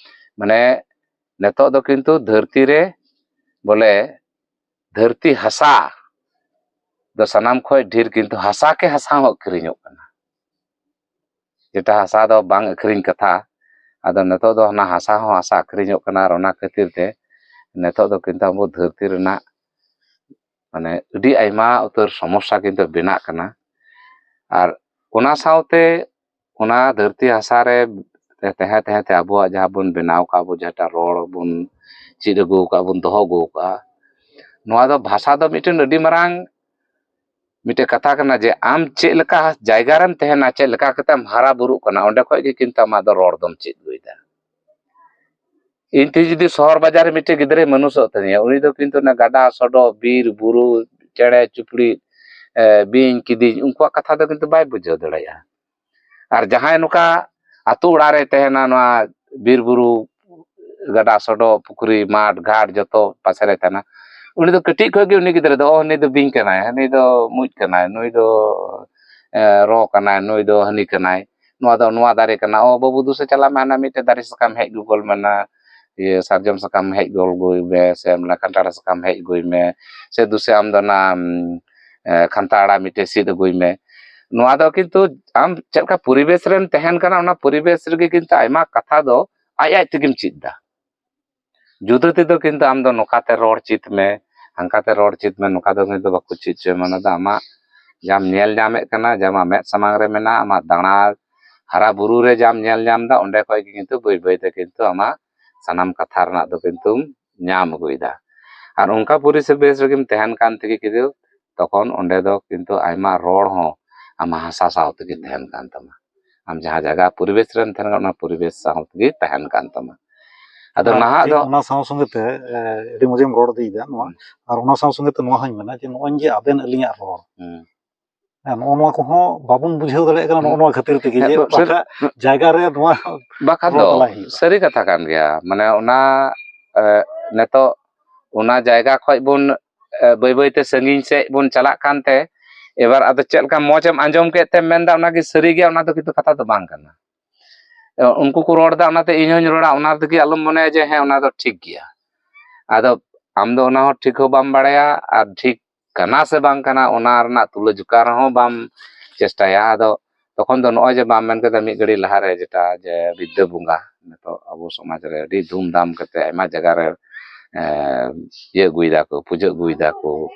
ᱢᱟᱱᱮ ᱱᱤᱛᱚᱜ ᱫᱚ ᱠᱤᱱᱛᱩ ᱫᱷᱟᱹᱨᱛᱤ ᱨᱮ ᱵᱚᱞᱮ ᱫᱷᱟᱹᱨᱛᱤ ᱦᱟᱥᱟ ᱫᱚ ᱥᱟᱱᱟᱢ ᱠᱷᱚᱱ ᱰᱷᱮᱨ ᱠᱤᱱᱛᱩ ᱦᱟᱥᱟ ᱠᱮ ᱦᱟᱥᱟ ᱦᱚᱸ ᱟᱹᱠᱷᱨᱤᱧᱚᱜ ᱠᱟᱱᱟ᱾ ᱡᱮᱴᱟ ᱦᱟᱥᱟ ᱫᱚ ᱵᱟᱝ ᱟᱹᱠᱷᱨᱤᱧ ᱠᱟᱛᱷᱟ, ᱟᱫᱚ ᱱᱤᱛᱚᱜ ᱫᱚ ᱚᱱᱟ ᱦᱟᱥᱟ ᱦᱚᱸ ᱦᱟᱥᱟ ᱟᱹᱠᱷᱨᱤᱧᱚᱜ ᱠᱟᱱᱟ᱾ ᱟᱨ ᱚᱱᱟ ᱠᱷᱟᱹᱛᱤᱨ ᱛᱮ ᱱᱤᱛᱚᱜ ᱫᱚ ᱠᱤᱱᱛᱩ ᱟᱵᱚ ᱫᱷᱟᱹᱨᱛᱤ ᱨᱮᱱᱟᱜ ᱢᱟᱱᱮ ᱟᱹᱰᱤ ᱟᱭᱢᱟ ᱩᱛᱟᱹᱨ ᱥᱚᱢᱚᱥᱥᱟ ᱠᱤᱱᱛᱩ ᱵᱮᱱᱟᱜ ᱠᱟᱱᱟ᱾ ᱟᱨ ᱚᱱᱟ ᱥᱟᱶᱛᱮ ᱚᱱᱟ ᱫᱷᱟᱹᱨᱛᱤ ᱦᱟᱥᱟ ᱨᱮ ᱛᱟᱦᱮᱸ ᱛᱟᱦᱮᱸ ᱛᱮ ᱟᱵᱚᱣᱟᱜ ᱡᱟᱦᱟᱸ ᱵᱚᱱ ᱵᱮᱱᱟᱣ ᱠᱟᱜᱼᱟ, ᱟᱵᱚ ᱡᱟᱦᱟᱸᱴᱟᱜ ᱨᱚᱲ ᱵᱚᱱ ᱪᱮᱫ ᱟᱹᱜᱩ ᱠᱟᱜᱼᱟ, ᱵᱚᱱ ᱫᱚᱦᱚ ᱟᱹᱜᱩ ᱠᱟᱜᱼᱟ, ᱱᱚᱣᱟ ᱫᱚ ᱵᱷᱟᱥᱟ ᱫᱚ ᱢᱤᱫᱴᱮᱱ ᱟᱹᱰᱤ ᱢᱟᱨᱟᱝ ᱢᱤᱫᱴᱮᱱ ᱠᱟᱛᱷᱟ ᱠᱟᱱᱟ ᱡᱮ ᱟᱢ ᱪᱮᱫ ᱞᱮᱠᱟ ᱡᱟᱭᱜᱟ ᱨᱮᱢ ᱛᱟᱦᱮᱱᱟ, ᱪᱮᱫ ᱞᱮᱠᱟ ᱠᱟᱛᱮᱢ ᱦᱟᱨᱟ ᱵᱩᱨᱩᱜ ᱠᱟᱱᱟ, ᱚᱸᱰᱮ ᱠᱷᱚᱡ ᱜᱮ ᱠᱤᱱᱛᱩ ᱟᱢᱟᱜ ᱫᱚ ᱨᱚᱲ ᱫᱚᱢ ᱪᱮᱫ ᱟᱹᱜᱩᱭᱮᱫᱟ᱾ ᱤᱧ ᱛᱮ ᱡᱩᱫᱤ ᱥᱚᱦᱚᱨ ᱵᱟᱡᱟᱨ ᱨᱮ ᱢᱤᱫᱴᱮᱡ ᱜᱤᱫᱽᱨᱟᱹᱭ ᱢᱟᱹᱱᱩᱥᱚᱜ ᱛᱤᱧᱟ, ᱩᱱᱤ ᱫᱚ ᱠᱤᱱᱛᱩ ᱚᱱᱟ ᱜᱟᱰᱟ ᱥᱚᱰᱚᱜ, ᱵᱤᱨ ᱵᱩᱨᱩ, ᱪᱮᱬᱮ ᱪᱩᱯᱲᱤ, ᱮ, ᱵᱤᱧ ᱠᱤᱫᱤᱧ, ᱩᱱᱠᱩᱣᱟᱜ ᱠᱟᱛᱷᱟ ᱫᱚ ᱠᱤᱱᱛᱩ ᱵᱟᱭ ᱵᱩᱡᱷᱟᱹᱣ ᱫᱟᱲᱮᱭᱟᱜᱼᱟ᱾ ᱟᱨ ᱡᱟᱦᱟᱸᱭ ᱱᱚᱝᱠᱟ ᱟᱛᱳ ᱚᱲᱟᱜ ᱨᱮ ᱛᱟᱦᱮᱱᱟ, ᱱᱚᱣᱟ ᱵᱤᱨ ᱵᱩᱨᱩ, ᱜᱟᱰᱟ ᱥᱚᱰᱚᱜ, ᱯᱩᱠᱷᱨᱤ, ᱢᱟᱴᱷ ᱜᱷᱟᱴ ᱡᱚᱛᱚ ᱯᱟᱥᱮ ᱨᱮ ᱛᱟᱦᱮᱱᱟ, ᱩᱱᱤ ᱫᱚ ᱠᱟᱹᱴᱤᱡ ᱠᱷᱚᱡ ᱜᱮ ᱩᱱᱤ ᱜᱤᱫᱽᱨᱟᱹ ᱫᱚ, "ᱚ, ᱦᱟᱹᱱᱤ ᱫᱚ ᱵᱤᱧ ᱠᱟᱱᱟᱭ, ᱦᱟᱹᱱᱤ ᱫᱚ ᱢᱩᱡ ᱠᱟᱱᱟᱭ, ᱱᱩᱭ ᱫᱚ, ᱮ, ᱨᱚ ᱠᱟᱱᱟᱭ, ᱱᱩᱭ ᱫᱚ ᱦᱟᱹᱱᱤ ᱠᱟᱱᱟᱭ, ᱱᱚᱣᱟ ᱫᱚ ᱱᱚᱣᱟ ᱫᱟᱨᱮ ᱠᱟᱱᱟ, ᱚ, ᱵᱟᱹᱵᱩ, ᱫᱩᱥᱮ ᱪᱟᱞᱟᱜ ᱢᱮ, ᱦᱟᱱᱟ ᱢᱤᱫᱴᱮᱡ ᱫᱟᱨᱮ ᱥᱟᱠᱟᱢ ᱦᱮᱡ ᱟᱹᱜᱩ ᱜᱚᱞ ᱢᱮ ᱱᱟ, ᱤᱭᱟᱹ, ᱥᱟᱨᱡᱚᱢ ᱥᱟᱠᱟᱢ ᱦᱮᱡ ᱜᱚᱞ ᱟᱹᱜᱩᱭ ᱢᱮ, ᱥᱮ ᱚᱱᱟ ᱠᱟᱱᱴᱷᱟᱲ ᱥᱟᱠᱟᱢ ᱦᱮᱡ ᱟᱹᱜᱩᱭ ᱢᱮ, ᱥᱮ ᱫᱩᱥᱮ ᱟᱢ ᱫᱚ ᱚᱱᱟ, ᱩᱢ, ᱮ, ᱠᱷᱟᱱᱛᱟ ᱟᱲᱟᱜ ᱢᱤᱫᱴᱮᱡ ᱥᱤᱫ ᱟᱹᱜᱩᱭ ᱢᱮ᱾" ᱱᱚᱣᱟ ᱫᱚ ᱠᱤᱱᱛᱩ ᱟᱢ ᱪᱮᱫ ᱞᱮᱠᱟ ᱯᱚᱨᱤᱵᱮᱥ ᱨᱮᱢ ᱛᱟᱦᱮᱱ ᱠᱟᱱᱟ, ᱚᱱᱟ ᱯᱚᱨᱤᱵᱮᱥ ᱨᱮᱜᱮ ᱠᱤᱱᱛᱩ ᱟᱭᱢᱟ ᱠᱟᱛᱷᱟ ᱫᱚ ᱟᱡ ᱟᱡ ᱛᱮᱜᱮᱢ ᱪᱮᱫ ᱮᱫᱟ᱾ ᱡᱩᱫᱟᱹ ᱛᱮᱫᱚ ᱠᱤᱱᱛᱩ ᱟᱢ ᱫᱚ ᱱᱚᱝᱠᱟᱛᱮ ᱨᱚᱲ ᱪᱮᱫ ᱢᱮ, ᱦᱟᱱᱠᱟᱛᱮ ᱨᱚᱲ ᱪᱮᱫ ᱢᱮ, ᱱᱚᱝᱠᱟ ᱫᱚ ᱠᱤᱱᱛᱩ ᱵᱟᱠᱚ ᱪᱮᱫ ᱦᱚᱪᱚᱭ ᱢᱟ᱾ ᱚᱱᱟ ᱫᱚ ᱟᱢᱟᱜ ᱡᱟᱢ ᱧᱮᱞ ᱧᱟᱢᱮᱫ ᱠᱟᱱᱟ, ᱡᱟᱢ ᱟᱢᱟᱜ ᱢᱮᱫ ᱥᱟᱢᱟᱝ ᱨᱮ ᱢᱮᱱᱟᱜᱼᱟ, ᱟᱢᱟᱜ ᱫᱟᱬᱟ ᱦᱟᱨᱟ ᱵᱩᱨᱩ ᱨᱮ ᱡᱟᱢ ᱧᱮᱞ ᱧᱟᱢ ᱮᱫᱟ, ᱚᱸᱰᱮ ᱠᱷᱚᱡ ᱜᱮ ᱠᱤᱱᱛᱩ ᱵᱟᱹᱭ ᱵᱟᱹᱭ ᱛᱮ ᱠᱤᱱᱛᱩ ᱟᱢᱟᱜ ᱥᱟᱱᱟᱢ ᱠᱟᱛᱷᱟ ᱨᱮᱱᱟᱜ ᱫᱚ ᱠᱤᱱᱛᱩᱢ ᱧᱟᱢ ᱟᱹᱜᱩᱭᱮᱫᱟ᱾ ᱟᱨ ᱚᱱᱠᱟ ᱯᱚᱨᱤᱵᱮᱥ ᱨᱮᱜᱮᱢ ᱛᱟᱦᱮᱱ ᱠᱟᱱ ᱛᱮᱜᱮ ᱠᱤᱱᱛᱩ ᱛᱚᱠᱷᱚᱱ ᱚᱸᱰᱮ ᱫᱚ ᱠᱤᱱᱛᱩ ᱟᱭᱢᱟ ᱨᱚᱲ ᱦᱚᱸ ᱟᱢᱟᱜ ᱦᱟᱥᱟ ᱥᱟᱶ ᱛᱮᱜᱮ ᱛᱟᱦᱮᱱ ᱠᱟᱱ ᱛᱟᱢᱟ᱾ ᱟᱢ ᱡᱟᱦᱟᱸ ᱡᱟᱭᱜᱟ ᱯᱚᱨᱤᱵᱮᱥ ᱨᱮᱢ ᱛᱟᱦᱮᱱ ᱠᱟᱱᱟ, ᱚᱱᱟ ᱯᱚᱨᱤᱵᱮᱥ ᱥᱟᱶ ᱛᱮᱜᱮ ᱛᱟᱦᱮᱱ ᱠᱟᱱ ᱛᱟᱢᱟ᱾ ᱟᱫᱚ ᱟᱨ ᱱᱟᱦᱟᱜ ᱴᱷᱤᱠ ᱫᱚ ᱚᱱᱟ ᱥᱟᱶ ᱥᱚᱸᱜᱮ ᱛᱮ, ᱮ, ᱟᱹᱰᱤ ᱢᱚᱡᱮᱢ ᱨᱚᱲ ᱤᱫᱤᱭᱮᱫᱟ ᱱᱚᱣᱟ᱾ ᱦᱩᱸ᱾ ᱟᱨ ᱚᱱᱟ ᱥᱟᱶ ᱥᱚᱸᱜᱮ ᱛᱮ ᱱᱚᱣᱟ ᱦᱚᱸᱧ ᱢᱮᱱᱟ ᱡᱮ ᱱᱚᱜᱼᱚᱭ ᱡᱮ ᱟᱵᱮᱱ ᱟᱹᱞᱤᱧᱟᱜ ᱨᱚᱲ, ᱦᱩᱸ᱾ ᱦᱮᱸ, ᱱᱚᱜᱼᱚ ᱱᱚᱣᱟ ᱠᱚᱦᱚᱸ ᱵᱟᱵᱚᱱ ᱵᱩᱡᱷᱟᱹᱣ ᱫᱟᱲᱮᱭᱟᱜ ᱠᱟᱱᱟ ᱱᱚᱜᱼᱚ ᱱᱚᱣᱟ ᱠᱷᱟᱹᱛᱤᱨ ᱛᱮᱜᱮ ᱡᱮ ᱦᱮᱸ, ᱚᱠᱟᱴᱟᱜ ᱡᱟᱭᱜᱟ ᱨᱮ ᱱᱚᱣᱟ ᱵᱟᱠᱷᱟᱱ ᱨᱚᱲ ᱫᱚ ᱪᱟᱞᱟᱜ ᱦᱩᱭᱩᱜᱼᱟ᱾ ᱥᱟᱹᱨᱤ ᱠᱟᱛᱷᱟ ᱠᱟᱱ ᱜᱮᱭᱟ᱾ ᱢᱟᱱᱮ ᱚᱱᱟ, ᱮ, ᱱᱤᱛᱚᱜ ᱚᱱᱟ ᱡᱟᱭᱜᱟ ᱠᱷᱚᱡ ᱵᱚᱱ, ᱮ, ᱵᱟᱹᱭ ᱵᱟᱹᱭ ᱛᱮ ᱥᱟᱺᱜᱤᱧ ᱥᱮᱫ ᱵᱚᱱ ᱪᱟᱞᱟᱜ ᱠᱟᱱᱛᱮ, ᱮᱵᱟᱨ ᱟᱫᱚ ᱪᱮᱫ ᱞᱮᱠᱟ ᱢᱚᱡᱽ ᱮᱢ ᱟᱸᱡᱚᱢ ᱠᱮᱫ ᱛᱮᱢ ᱢᱮᱱᱫᱟ ᱚᱱᱟᱜᱮ ᱥᱟᱹᱨᱤ ᱜᱮᱭᱟ, ᱚᱱᱟ ᱫᱚ ᱠᱤᱱᱛᱩ ᱠᱟᱛᱷᱟ ᱫᱚ ᱵᱟᱝ ᱠᱟᱱᱟ᱾ ᱩᱱᱠᱩ ᱠᱚ ᱨᱚᱲ ᱮᱫᱟ, ᱚᱱᱟᱛᱮ ᱤᱧ ᱦᱚᱧ ᱨᱚᱲᱟ, ᱚᱱᱟ ᱛᱮᱜᱮ ᱟᱞᱚᱢ ᱢᱚᱱᱮᱭᱟ ᱡᱮ ᱦᱮᱸ, ᱚᱱᱟ ᱫᱚ ᱴᱷᱤᱠ ᱜᱮᱭᱟ᱾ ᱟᱫᱚ ᱟᱢ ᱫᱚ ᱚᱱᱟ ᱦᱚᱸ ᱴᱷᱤᱠ ᱦᱚᱸ ᱵᱟᱢ ᱵᱟᱲᱟᱭᱟ, ᱟᱨ ᱴᱷᱤᱠ ᱠᱟᱱᱟ ᱥᱮ ᱵᱟᱝ ᱠᱟᱱᱟ, ᱚᱱᱟ ᱨᱮᱱᱟᱜ ᱛᱩᱞᱟᱹᱡᱚᱠᱷᱟ ᱨᱮᱦᱚᱸ ᱵᱟᱢ ᱪᱮᱥᱴᱟᱭᱟ᱾ ᱟᱫᱚ ᱛᱚᱠᱷᱚᱱ ᱫᱚ ᱱᱚᱜᱼᱚᱭ ᱡᱮ ᱵᱟᱢ ᱢᱮᱱ ᱠᱮᱫᱟ ᱢᱤᱫ ᱜᱷᱟᱹᱲᱤ ᱞᱟᱦᱟᱨᱮ, ᱡᱮᱴᱟ ᱡᱮ ᱵᱤᱫᱽᱫᱟᱹ ᱵᱚᱸᱜᱟ, ᱱᱤᱛᱚᱜ ᱟᱵᱚ ᱥᱚᱢᱟᱡᱽ ᱨᱮ ᱟᱹᱰᱤ ᱫᱷᱩᱢᱫᱷᱟᱢ ᱠᱟᱛᱮ ᱟᱭᱢᱟ ᱡᱟᱭᱜᱟ ᱨᱮ, ᱮ, ᱤᱭᱟᱹ ᱟᱹᱜᱩᱭ ᱫᱟᱠᱚ, ᱯᱩᱡᱟᱹ ᱟᱹᱜᱩᱭ ᱫᱟᱠᱚ,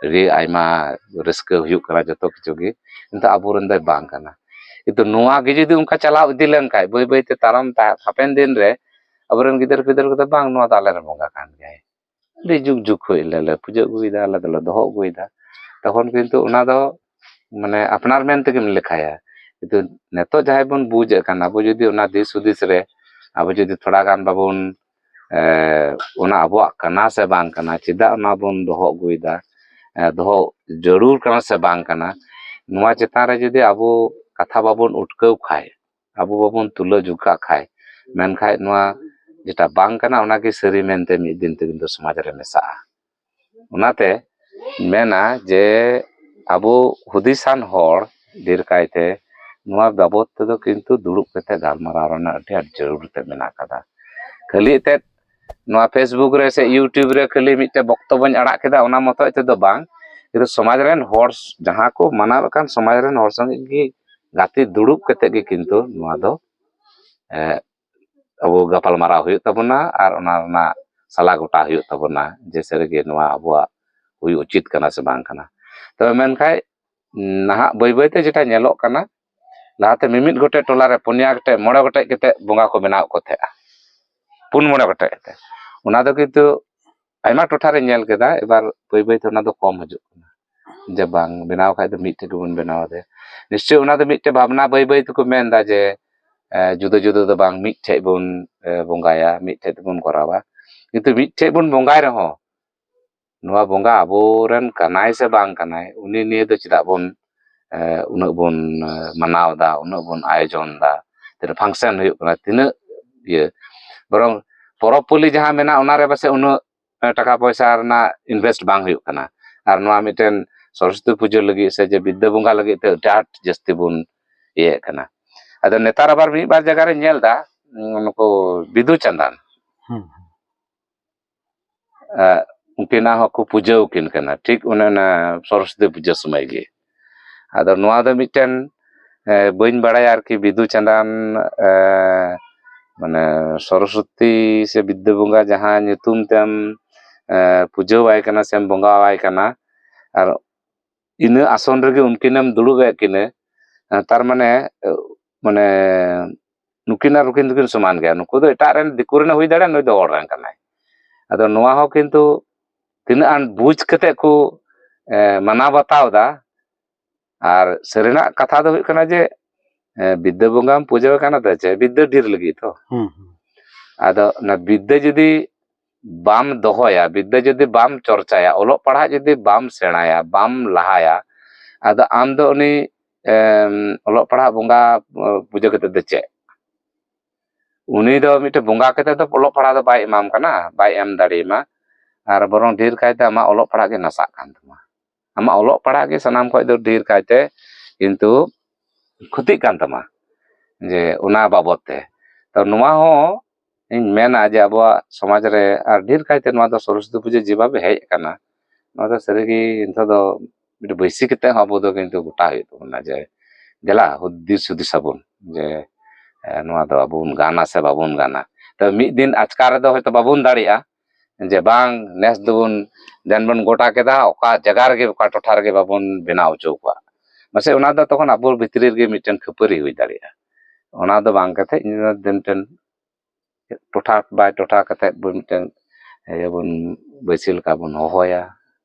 ᱟᱹᱰᱤ ᱟᱭᱢᱟ ᱨᱟᱹᱥᱠᱟᱹ ᱦᱩᱭᱩᱜ ᱠᱟᱱᱟ ᱡᱚᱛᱚ ᱠᱤᱪᱷᱩ ᱜᱮ, ᱠᱤᱱᱛᱩ ᱟᱵᱚᱨᱮᱱ ᱫᱚᱭ ᱵᱟᱝ ᱠᱟᱱᱟ᱾ ᱠᱤᱱᱛᱩ ᱱᱚᱣᱟ ᱜᱮ ᱡᱩᱫᱤ ᱚᱱᱠᱟ ᱪᱟᱞᱟᱣ ᱤᱫᱤ ᱞᱮᱱᱠᱷᱟᱡ, ᱵᱟᱹᱭ ᱵᱟᱹᱭᱛᱮ ᱛᱟᱭᱚᱢ ᱛᱟ-, ᱦᱟᱯᱮᱱ ᱫᱤᱱ ᱨᱮ ᱟᱵᱚᱨᱮᱱ ᱜᱤᱫᱟᱹᱨ ᱯᱤᱫᱟᱹᱨ ᱠᱚᱫᱚ, "ᱵᱟᱝ, ᱱᱚᱣᱟ ᱫᱚ ᱟᱞᱮᱨᱮᱱ ᱵᱚᱸᱜᱟ ᱠᱟᱱ ᱜᱮᱭᱟᱭ, ᱟᱹᱰᱤ ᱡᱩᱜᱽ ᱡᱩᱜᱽ ᱠᱷᱚᱡ ᱞᱮ, ᱞᱮ ᱯᱩᱡᱟᱹ ᱟᱹᱜᱩᱭᱮᱫᱟ, ᱟᱞᱮ ᱫᱚᱞᱮ ᱫᱚᱦᱚ ᱟᱹᱜᱩᱭᱮᱫᱟ", ᱛᱚᱠᱷᱚᱱ ᱠᱤᱱᱛᱩ ᱚᱱᱟ ᱫᱚ ᱢᱟᱱᱮ ᱟᱯᱱᱟᱨ ᱢᱮᱱ ᱛᱮᱜᱮᱢ ᱞᱮᱠᱷᱟᱭᱟ᱾ ᱠᱤᱱᱛᱩ ᱱᱤᱛᱚᱜ ᱡᱟᱦᱟᱸᱭ ᱵᱚᱱ ᱵᱩᱡᱮᱫ ᱠᱟᱱ, ᱟᱵᱚ ᱡᱩᱫᱤ ᱚᱱᱟ ᱫᱤᱥ ᱦᱩᱫᱤᱥ ᱨᱮ ᱟᱵᱚ ᱡᱩᱫᱤ ᱛᱷᱚᱲᱟ ᱜᱟᱱ ᱵᱟᱵᱚᱱ, ᱮ, ᱚᱱᱟ ᱟᱵᱚᱣᱟᱜ ᱠᱟᱱᱟ ᱥᱮ ᱵᱟᱝ ᱠᱟᱱᱟ, ᱪᱮᱫᱟᱜ ᱚᱱᱟ ᱵᱚᱱ ᱫᱚᱦᱚ ᱟᱹᱜᱩᱭᱮᱫᱟ, ᱮ, ᱫᱚᱦᱚ ᱡᱟᱹᱨᱩᱲ ᱠᱟᱱᱟ ᱥᱮ ᱵᱟᱝ ᱠᱟᱱᱟ, ᱱᱚᱣᱟ ᱪᱮᱛᱟᱱ ᱨᱮ ᱡᱩᱫᱤ ᱟᱵᱚ ᱠᱟᱛᱷᱟ ᱵᱟᱵᱚᱱ ᱩᱴᱠᱟᱹᱣ ᱠᱷᱟᱡ, ᱟᱵᱚ ᱵᱟᱵᱚᱱ ᱛᱩᱞᱟᱹ ᱡᱚᱠᱷᱟ ᱠᱷᱟᱡ, ᱢᱮᱱᱠᱷᱟᱡ ᱱᱚᱣᱟ ᱡᱮᱴᱟ ᱵᱟᱝ ᱠᱟᱱᱟ, ᱚᱱᱟᱜᱮ ᱥᱟᱹᱨᱤ ᱢᱮᱱᱛᱮ ᱢᱤᱫ ᱫᱤᱱ ᱛᱮ ᱠᱤᱱᱛᱩ ᱥᱚᱢᱟᱡᱽ ᱨᱮ ᱢᱮᱥᱟᱜᱼᱟ᱾ ᱚᱱᱟᱛᱮ ᱢᱮᱱᱟ ᱡᱮ ᱟᱵᱚ ᱦᱩᱫᱤᱥᱟᱱ ᱦᱚᱲ ᱰᱷᱮᱨ ᱠᱟᱭᱛᱮ ᱱᱚᱣᱟ ᱵᱟᱵᱚᱫ ᱛᱮᱫᱚ ᱠᱤᱱᱛᱩ ᱫᱩᱲᱩᱵ ᱠᱟᱛᱮ ᱜᱟᱞᱢᱟᱨᱟᱣ ᱨᱮᱱᱟᱜ ᱟᱹᱰᱤ ᱟᱸᱴ ᱡᱟᱹᱨᱩᱲ ᱛᱮ ᱢᱮᱱᱟᱜ ᱟᱠᱟᱫᱟ᱾ ᱠᱷᱟᱹᱞᱤ ᱮᱱᱛᱮᱫ ᱱᱚᱣᱟ Facebook ᱨᱮ ᱥᱮ YouTube ᱨᱮ ᱠᱷᱟᱹᱞᱤ ᱢᱤᱫᱴᱮᱡ ᱵᱚᱠᱛᱚᱵᱚᱧ ᱟᱲᱟᱜ ᱠᱮᱫᱟ, ᱚᱱᱟ ᱢᱚᱛᱚᱡ ᱛᱮᱫᱚ ᱵᱟᱝ, ᱠᱤᱱᱛᱩ ᱥᱚᱢᱟᱡᱽ ᱨᱮᱱ ᱦᱚᱲ, ᱡᱟᱦᱟᱸ ᱠᱚ ᱢᱟᱱᱟᱣᱮᱫ ᱠᱟᱱ ᱥᱚᱢᱟᱡᱽ ᱨᱮᱱ ᱦᱚᱲ ᱥᱚᱸᱜᱮ ᱜᱮ ᱜᱟᱛᱮ ᱫᱩᱲᱩᱵ ᱠᱟᱛᱮ ᱜᱮ ᱠᱤᱱᱛᱩ ᱱᱚᱣᱟ ᱫᱚ, ᱮ, ᱟᱵᱚ ᱜᱟᱯᱟᱞ ᱢᱟᱨᱟᱣ ᱦᱩᱭᱩᱜ ᱛᱟᱵᱚᱱᱟ ᱟᱨ ᱚᱱᱟ ᱨᱮᱱᱟᱜ ᱥᱟᱞᱟ ᱜᱚᱴᱟ ᱦᱩᱭᱩᱜ ᱛᱟᱵᱚᱱᱟ ᱡᱮ ᱥᱟᱹᱨᱤᱜᱮ ᱱᱚᱣᱟ ᱟᱵᱚᱣᱟᱜ ᱦᱩᱭ ᱩᱪᱤᱛ ᱠᱟᱱᱟ ᱥᱮ ᱵᱟᱝ ᱠᱟᱱᱟ᱾ ᱛᱚᱵᱮ ᱢᱮᱱᱠᱷᱟᱡ ᱱᱟᱦᱟᱜ ᱵᱟᱹᱭ ᱵᱟᱹᱭᱛᱮ ᱡᱮᱴᱟ ᱧᱮᱞᱚᱜ ᱠᱟᱱᱟ, ᱞᱟᱦᱟᱛᱮ ᱢᱤᱢᱤᱫ ᱜᱚᱴᱮᱡ ᱴᱚᱞᱟ ᱨᱮ ᱯᱩᱱᱭᱟ ᱜᱚᱴᱮᱡ ᱠᱟᱛᱮ ᱵᱚᱸᱜᱟ ᱠᱚ ᱵᱮᱱᱟᱣ ᱠᱚ ᱛᱟᱦᱮᱸᱜᱼᱟ, ᱯᱩᱱ ᱢᱚᱬᱮ ᱜᱚᱴᱮᱡ ᱠᱟᱛᱮ᱾ ᱚᱱᱟ ᱫᱚ ᱠᱤᱱᱛᱩ ᱟᱭᱢᱟ ᱴᱚᱴᱷᱟ ᱨᱮ ᱧᱮᱞ ᱠᱮᱫᱟ, ᱮᱵᱟᱨ ᱵᱟᱹᱭ ᱵᱟᱹᱭᱛᱮ ᱚᱱᱟ ᱫᱚ ᱠᱚᱢ ᱦᱤᱡᱩᱜ ᱠᱟᱱᱟ᱾ ᱡᱮ ᱵᱟᱝ, ᱵᱮᱱᱟᱣ ᱠᱷᱟᱡ ᱫᱚ ᱢᱤᱫᱴᱷᱮᱡ ᱜᱮᱵᱚᱱ ᱵᱮᱱᱟᱣ ᱫᱮ᱾ ᱱᱤᱥᱪᱚᱭ ᱚᱱᱟ ᱫᱚ ᱢᱤᱫᱴᱮᱡ ᱵᱷᱟᱵᱽᱱᱟ ᱵᱟᱹᱭ ᱵᱟᱹᱭ ᱛᱮᱠᱚ ᱢᱮᱱ ᱫᱟ ᱡᱮ, ᱮ, ᱡᱩᱫᱟᱹ ᱡᱩᱫᱟᱹ ᱫᱚ ᱵᱟᱝ, ᱢᱤᱫᱴᱷᱮᱡ ᱵᱚᱱ, ᱮ, ᱵᱚᱸᱜᱟᱭᱟ, ᱢᱤᱫᱴᱷᱮᱡ ᱛᱮᱵᱚᱱ ᱠᱚᱨᱟᱣᱟ᱾ ᱠᱤᱱᱛᱩ ᱢᱤᱫᱴᱷᱮᱡ ᱵᱚᱱ ᱵᱚᱸᱜᱟᱭ ᱨᱮᱦᱚᱸ, ᱱᱚᱣᱟ ᱵᱚᱸᱜᱟ ᱟᱵᱚᱨᱮᱱ ᱠᱟᱱᱟᱭ ᱥᱮ ᱵᱟᱝ ᱠᱟᱱᱟᱭ, ᱩᱱᱤ ᱱᱤᱭᱮ ᱫᱚ ᱪᱮᱫᱟᱜ ᱵᱚᱱ, ᱮ, ᱩᱱᱟᱹᱜ ᱵᱚᱱ, ᱮ, ᱢᱟᱱᱟᱣ ᱫᱟ, ᱩᱱᱟᱹᱜ ᱵᱚᱱ ᱟᱭᱳᱡᱚᱱ ᱫᱟ, ᱛᱤᱱᱟᱹᱜ function ᱦᱩᱭᱩᱜ ᱠᱟᱱᱟ, ᱛᱤᱱᱟᱹᱜ ᱤᱭᱟᱹ, ᱵᱚᱨᱚᱝ ᱯᱚᱨᱚᱵᱽ ᱯᱩᱞᱤ ᱡᱟᱦᱟᱸ ᱢᱮᱱᱟᱜᱼᱟ, ᱚᱱᱟᱨᱮ ᱯᱟᱥᱮᱡ ᱩᱱᱟᱹᱜ ᱴᱟᱠᱟ ᱯᱚᱭᱥᱟ ᱨᱮᱱᱟᱜ invest ᱵᱟᱝ ᱦᱩᱭᱩᱜ ᱠᱟᱱᱟ᱾ ᱟᱨ ᱱᱚᱣᱟ ᱢᱤᱫᱴᱮᱱ ᱥᱚᱨᱚᱥᱚᱛᱤ ᱯᱩᱡᱟᱹ ᱞᱟᱹᱜᱤᱫ ᱥᱮ ᱡᱮ ᱵᱤᱫᱽᱫᱟᱹ ᱵᱚᱸᱜᱟ ᱞᱟᱹᱜᱤᱫ ᱛᱮ ᱟᱹᱰᱤ ᱟᱸᱴ ᱡᱟᱹᱥᱛᱤ ᱵᱚᱱ ᱤᱭᱟᱹᱭᱮᱫ ᱠᱟᱱᱟ᱾ ᱟᱫᱚ ᱱᱮᱛᱟᱨ ᱟᱵᱟᱨ ᱢᱤᱫ ᱵᱟᱨ ᱡᱟᱭᱜᱟ ᱨᱮ ᱧᱮᱞ ᱮᱫᱟ, ᱩᱸ, ᱱᱩᱠᱩ ᱵᱤᱫᱩ ᱪᱟᱸᱫᱟᱱ, ᱦᱩᱸ᱾ ᱮ, ᱩᱱᱠᱤᱱᱟᱜ ᱦᱚᱸᱠᱚ ᱯᱩᱡᱟᱹ ᱟᱹᱠᱤᱱ ᱠᱟᱱᱟ, ᱴᱷᱤᱠ ᱚᱱᱮ ᱚᱱᱟ ᱥᱚᱨᱚᱥᱚᱛᱤ ᱯᱩᱡᱟᱹ ᱥᱚᱢᱚᱭ ᱜᱮ᱾ ᱟᱫᱚ ᱱᱚᱣᱟ ᱫᱚ ᱢᱤᱫᱴᱮᱱ, ᱮ, ᱵᱟᱹᱧ ᱵᱟᱲᱟᱭᱟ ᱟᱨᱠᱤ, ᱵᱤᱫᱩ ᱪᱟᱸᱫᱟᱱ, ᱮ, ᱢᱟᱱᱮ ᱥᱚᱨᱚᱥᱚᱛᱤ ᱥᱮ ᱵᱤᱫᱽᱫᱟᱹ ᱵᱚᱸᱜᱟ ᱡᱟᱦᱟᱸ ᱧᱩᱛᱩᱢ ᱛᱮᱢ, ᱮ, ᱯᱩᱡᱟᱹᱣᱟᱭ ᱠᱟᱱᱟ ᱥᱮᱢ ᱵᱚᱸᱜᱟᱣᱟᱭ ᱠᱟᱱᱟ, ᱟᱨ ᱤᱱᱟᱹ ᱟᱥᱚᱱ ᱨᱮᱜᱮ ᱩᱱᱠᱤᱱᱮᱢ ᱫᱩᱲᱩᱵ ᱮᱫ ᱠᱤᱱᱟᱹ, ᱮ, ᱛᱟᱨ ᱢᱟᱱᱮ, ᱮ, ᱢᱟᱱᱮ ᱱᱩᱠᱤᱱ ᱟᱨ ᱱᱩᱠᱤᱱ ᱫᱚᱠᱤᱱ ᱥᱚᱢᱟᱱ ᱜᱮᱭᱟ᱾ ᱱᱩᱠᱩ ᱫᱚ ᱮᱴᱟᱜ ᱨᱮᱱ, ᱫᱤᱠᱩ ᱨᱮᱱ ᱦᱩᱭ ᱫᱟᱲᱮᱭᱟᱜᱼᱟ, ᱱᱩᱭ ᱫᱚ ᱦᱚᱲ ᱨᱮᱱ ᱠᱟᱱᱟᱭ᱾ ᱟᱫᱚ ᱱᱚᱣᱟ ᱦᱚᱸ ᱠᱤᱱᱛᱩ ᱛᱤᱱᱟᱹᱜ ᱟᱱ ᱵᱩᱡᱽ ᱠᱟᱛᱮ ᱠᱚ, ᱮ, ᱢᱟᱱᱟᱣ ᱵᱟᱛᱟᱣ ᱮᱫᱟ᱾ ᱟᱨ ᱥᱟᱹᱨᱤᱱᱟᱜ ᱠᱟᱛᱷᱟ ᱫᱚ ᱦᱩᱭᱩᱜ ᱠᱟᱱᱟ ᱡᱮ, ᱮ, ᱵᱤᱫᱽᱫᱟᱹ ᱵᱚᱸᱜᱟᱢ ᱯᱩᱡᱟᱹ ᱠᱟᱱᱟ ᱛᱚ ᱪᱮ, ᱵᱤᱫᱽᱫᱟᱹ ᱰᱷᱮᱨ ᱞᱟᱹᱜᱤᱫ ᱛᱚ᱾ ᱦᱩᱸ, ᱦᱩᱸ᱾ ᱟᱫᱚ ᱚᱱᱟ ᱵᱤᱫᱽᱫᱟᱹ ᱡᱩᱫᱤ ᱵᱟᱢ ᱫᱚᱦᱚᱭᱟ, ᱵᱤᱫᱽᱫᱟᱹ ᱡᱩᱫᱤ ᱵᱟᱢ ᱪᱚᱨᱪᱟᱭᱟ, ᱚᱞᱚᱜ ᱯᱟᱲᱦᱟᱜ ᱡᱩᱫᱤ ᱵᱟᱢ ᱥᱮᱬᱟᱭᱟ, ᱵᱟᱢ ᱞᱟᱦᱟᱭᱟ, ᱟᱫᱚ ᱟᱢ ᱫᱚ ᱩᱱᱤ, ᱮᱢ, ᱚᱞᱚᱜ ᱯᱟᱲᱦᱟᱜ ᱵᱚᱸᱜᱟ, ᱮ, ᱯᱩᱡᱟᱹ ᱠᱟᱛᱮ ᱫᱚ ᱪᱮᱫ? ᱩᱱᱤ ᱫᱚ ᱢᱤᱫᱴᱮᱱ ᱵᱚᱸᱜᱟ ᱠᱟᱛᱮ ᱫᱚ ᱚᱞᱚᱜ ᱯᱟᱲᱦᱟᱜ ᱫᱚ ᱵᱟᱭ ᱮᱢᱟᱢ ᱠᱟᱱᱟ, ᱵᱟᱭ ᱮᱢ ᱫᱟᱲᱮᱭᱟᱢᱟ᱾ ᱟᱨ ᱵᱚᱨᱚᱝ ᱰᱷᱮᱨ ᱠᱟᱭᱛᱮ ᱟᱢᱟᱜ ᱚᱞᱚᱜ ᱯᱟᱲᱦᱟᱜ ᱜᱮ ᱱᱟᱥᱟᱜ ᱠᱟᱱ ᱛᱟᱢᱟ᱾ ᱟᱢᱟᱜ ᱚᱞᱚᱜ ᱯᱟᱲᱦᱟᱜ ᱜᱮ ᱥᱟᱱᱟᱢ ᱠᱷᱚᱱ ᱫᱚ ᱰᱷᱮᱨ ᱠᱟᱭᱛᱮ ᱠᱤᱱᱛᱩ ᱠᱷᱚᱛᱤᱜ ᱠᱟᱱ ᱛᱟᱢᱟ, ᱡᱮ ᱚᱱᱟ ᱵᱟᱵᱚᱫ ᱛᱮ᱾ ᱛᱚ ᱱᱚᱣᱟ ᱦᱚᱸ ᱤᱧ ᱢᱮᱱᱟ ᱡᱮ ᱟᱵᱚᱣᱟᱜ ᱥᱚᱢᱟᱡᱽ ᱨᱮ ᱟᱨ ᱰᱷᱮᱨ ᱠᱟᱭᱛᱮ ᱱᱚᱣᱟ ᱫᱚ ᱥᱚᱨᱚᱥᱚᱛᱤ ᱯᱩᱡᱟᱹ ᱡᱮᱵᱷᱟᱵᱮ ᱦᱮᱡ ᱟᱠᱟᱱᱟ, ᱱᱚᱣᱟ ᱫᱚ ᱥᱟᱹᱨᱤᱜᱮ ᱱᱤᱛᱚᱜ ᱫᱚ ᱢᱤᱫᱴᱮᱱ ᱵᱟᱹᱭᱥᱤ ᱠᱟᱛᱮ ᱦᱚᱸ ᱟᱵᱚ ᱫᱚ ᱠᱤᱱᱛᱩ ᱜᱚᱴᱟ ᱦᱩᱭᱩᱜ ᱛᱟᱵᱚᱱᱟ ᱡᱮ ᱫᱮᱞᱟ ᱦᱩᱫ-, ᱫᱤᱥ ᱦᱩᱫᱤᱥ ᱟᱵᱚᱱ ᱡᱮ, ᱮ, ᱱᱚᱣᱟ ᱫᱚ ᱟᱵᱚ ᱵᱚᱱ ᱜᱟᱱᱟ ᱥᱮ ᱵᱟᱵᱚᱱ ᱜᱟᱱᱟ᱾ ᱛᱚ ᱢᱤᱫ ᱫᱤᱱ ᱟᱪᱠᱟ ᱨᱮᱫᱚ ᱦᱚᱭᱛᱳ ᱵᱟᱵᱚᱱ ᱫᱟᱲᱮᱭᱟᱜᱼᱟ, ᱡᱮ ᱵᱟᱝ ᱱᱮᱥ ᱫᱚᱵᱚᱱ ᱫᱮᱱ ᱵᱚᱱ ᱜᱚᱴᱟ ᱠᱮᱫᱟ, ᱚᱠᱟ ᱡᱟᱭᱜᱟ ᱨᱮᱜᱮ, ᱚᱠᱟ ᱴᱚᱴᱷᱟ ᱨᱮᱜᱮ ᱵᱟᱵᱚᱱ ᱵᱮᱱᱟᱣ ᱦᱚᱪᱚ ᱠᱚᱣᱟ᱾ ᱢᱟᱥᱮ ᱚᱱᱟ ᱫᱚ ᱛᱚᱠᱷᱚᱱ ᱟᱵᱚ ᱵᱷᱤᱛᱨᱤ ᱨᱮᱜᱮ ᱢᱤᱫᱴᱮᱱ ᱠᱷᱟᱹᱯᱟᱹᱨᱤ ᱦᱩᱭ ᱫᱟᱲᱮᱭᱟᱜᱼᱟ᱾ ᱚᱱᱟ ᱫᱚ ᱵᱟᱝ ᱠᱟᱛᱮ ᱤᱧ ᱫᱚ ᱢᱤᱫᱴᱮᱱ ᱴᱚᱴᱷᱟ by ᱴᱚᱴᱷᱟ ᱠᱟᱛᱮ ᱵᱚᱱ ᱢᱤᱫᱴᱮᱱ ᱤᱭᱟᱹ ᱵᱚᱱ ᱵᱟᱹᱭᱥᱤ ᱞᱮᱠᱟ ᱵᱚᱱ ᱦᱚᱦᱚᱭᱟ,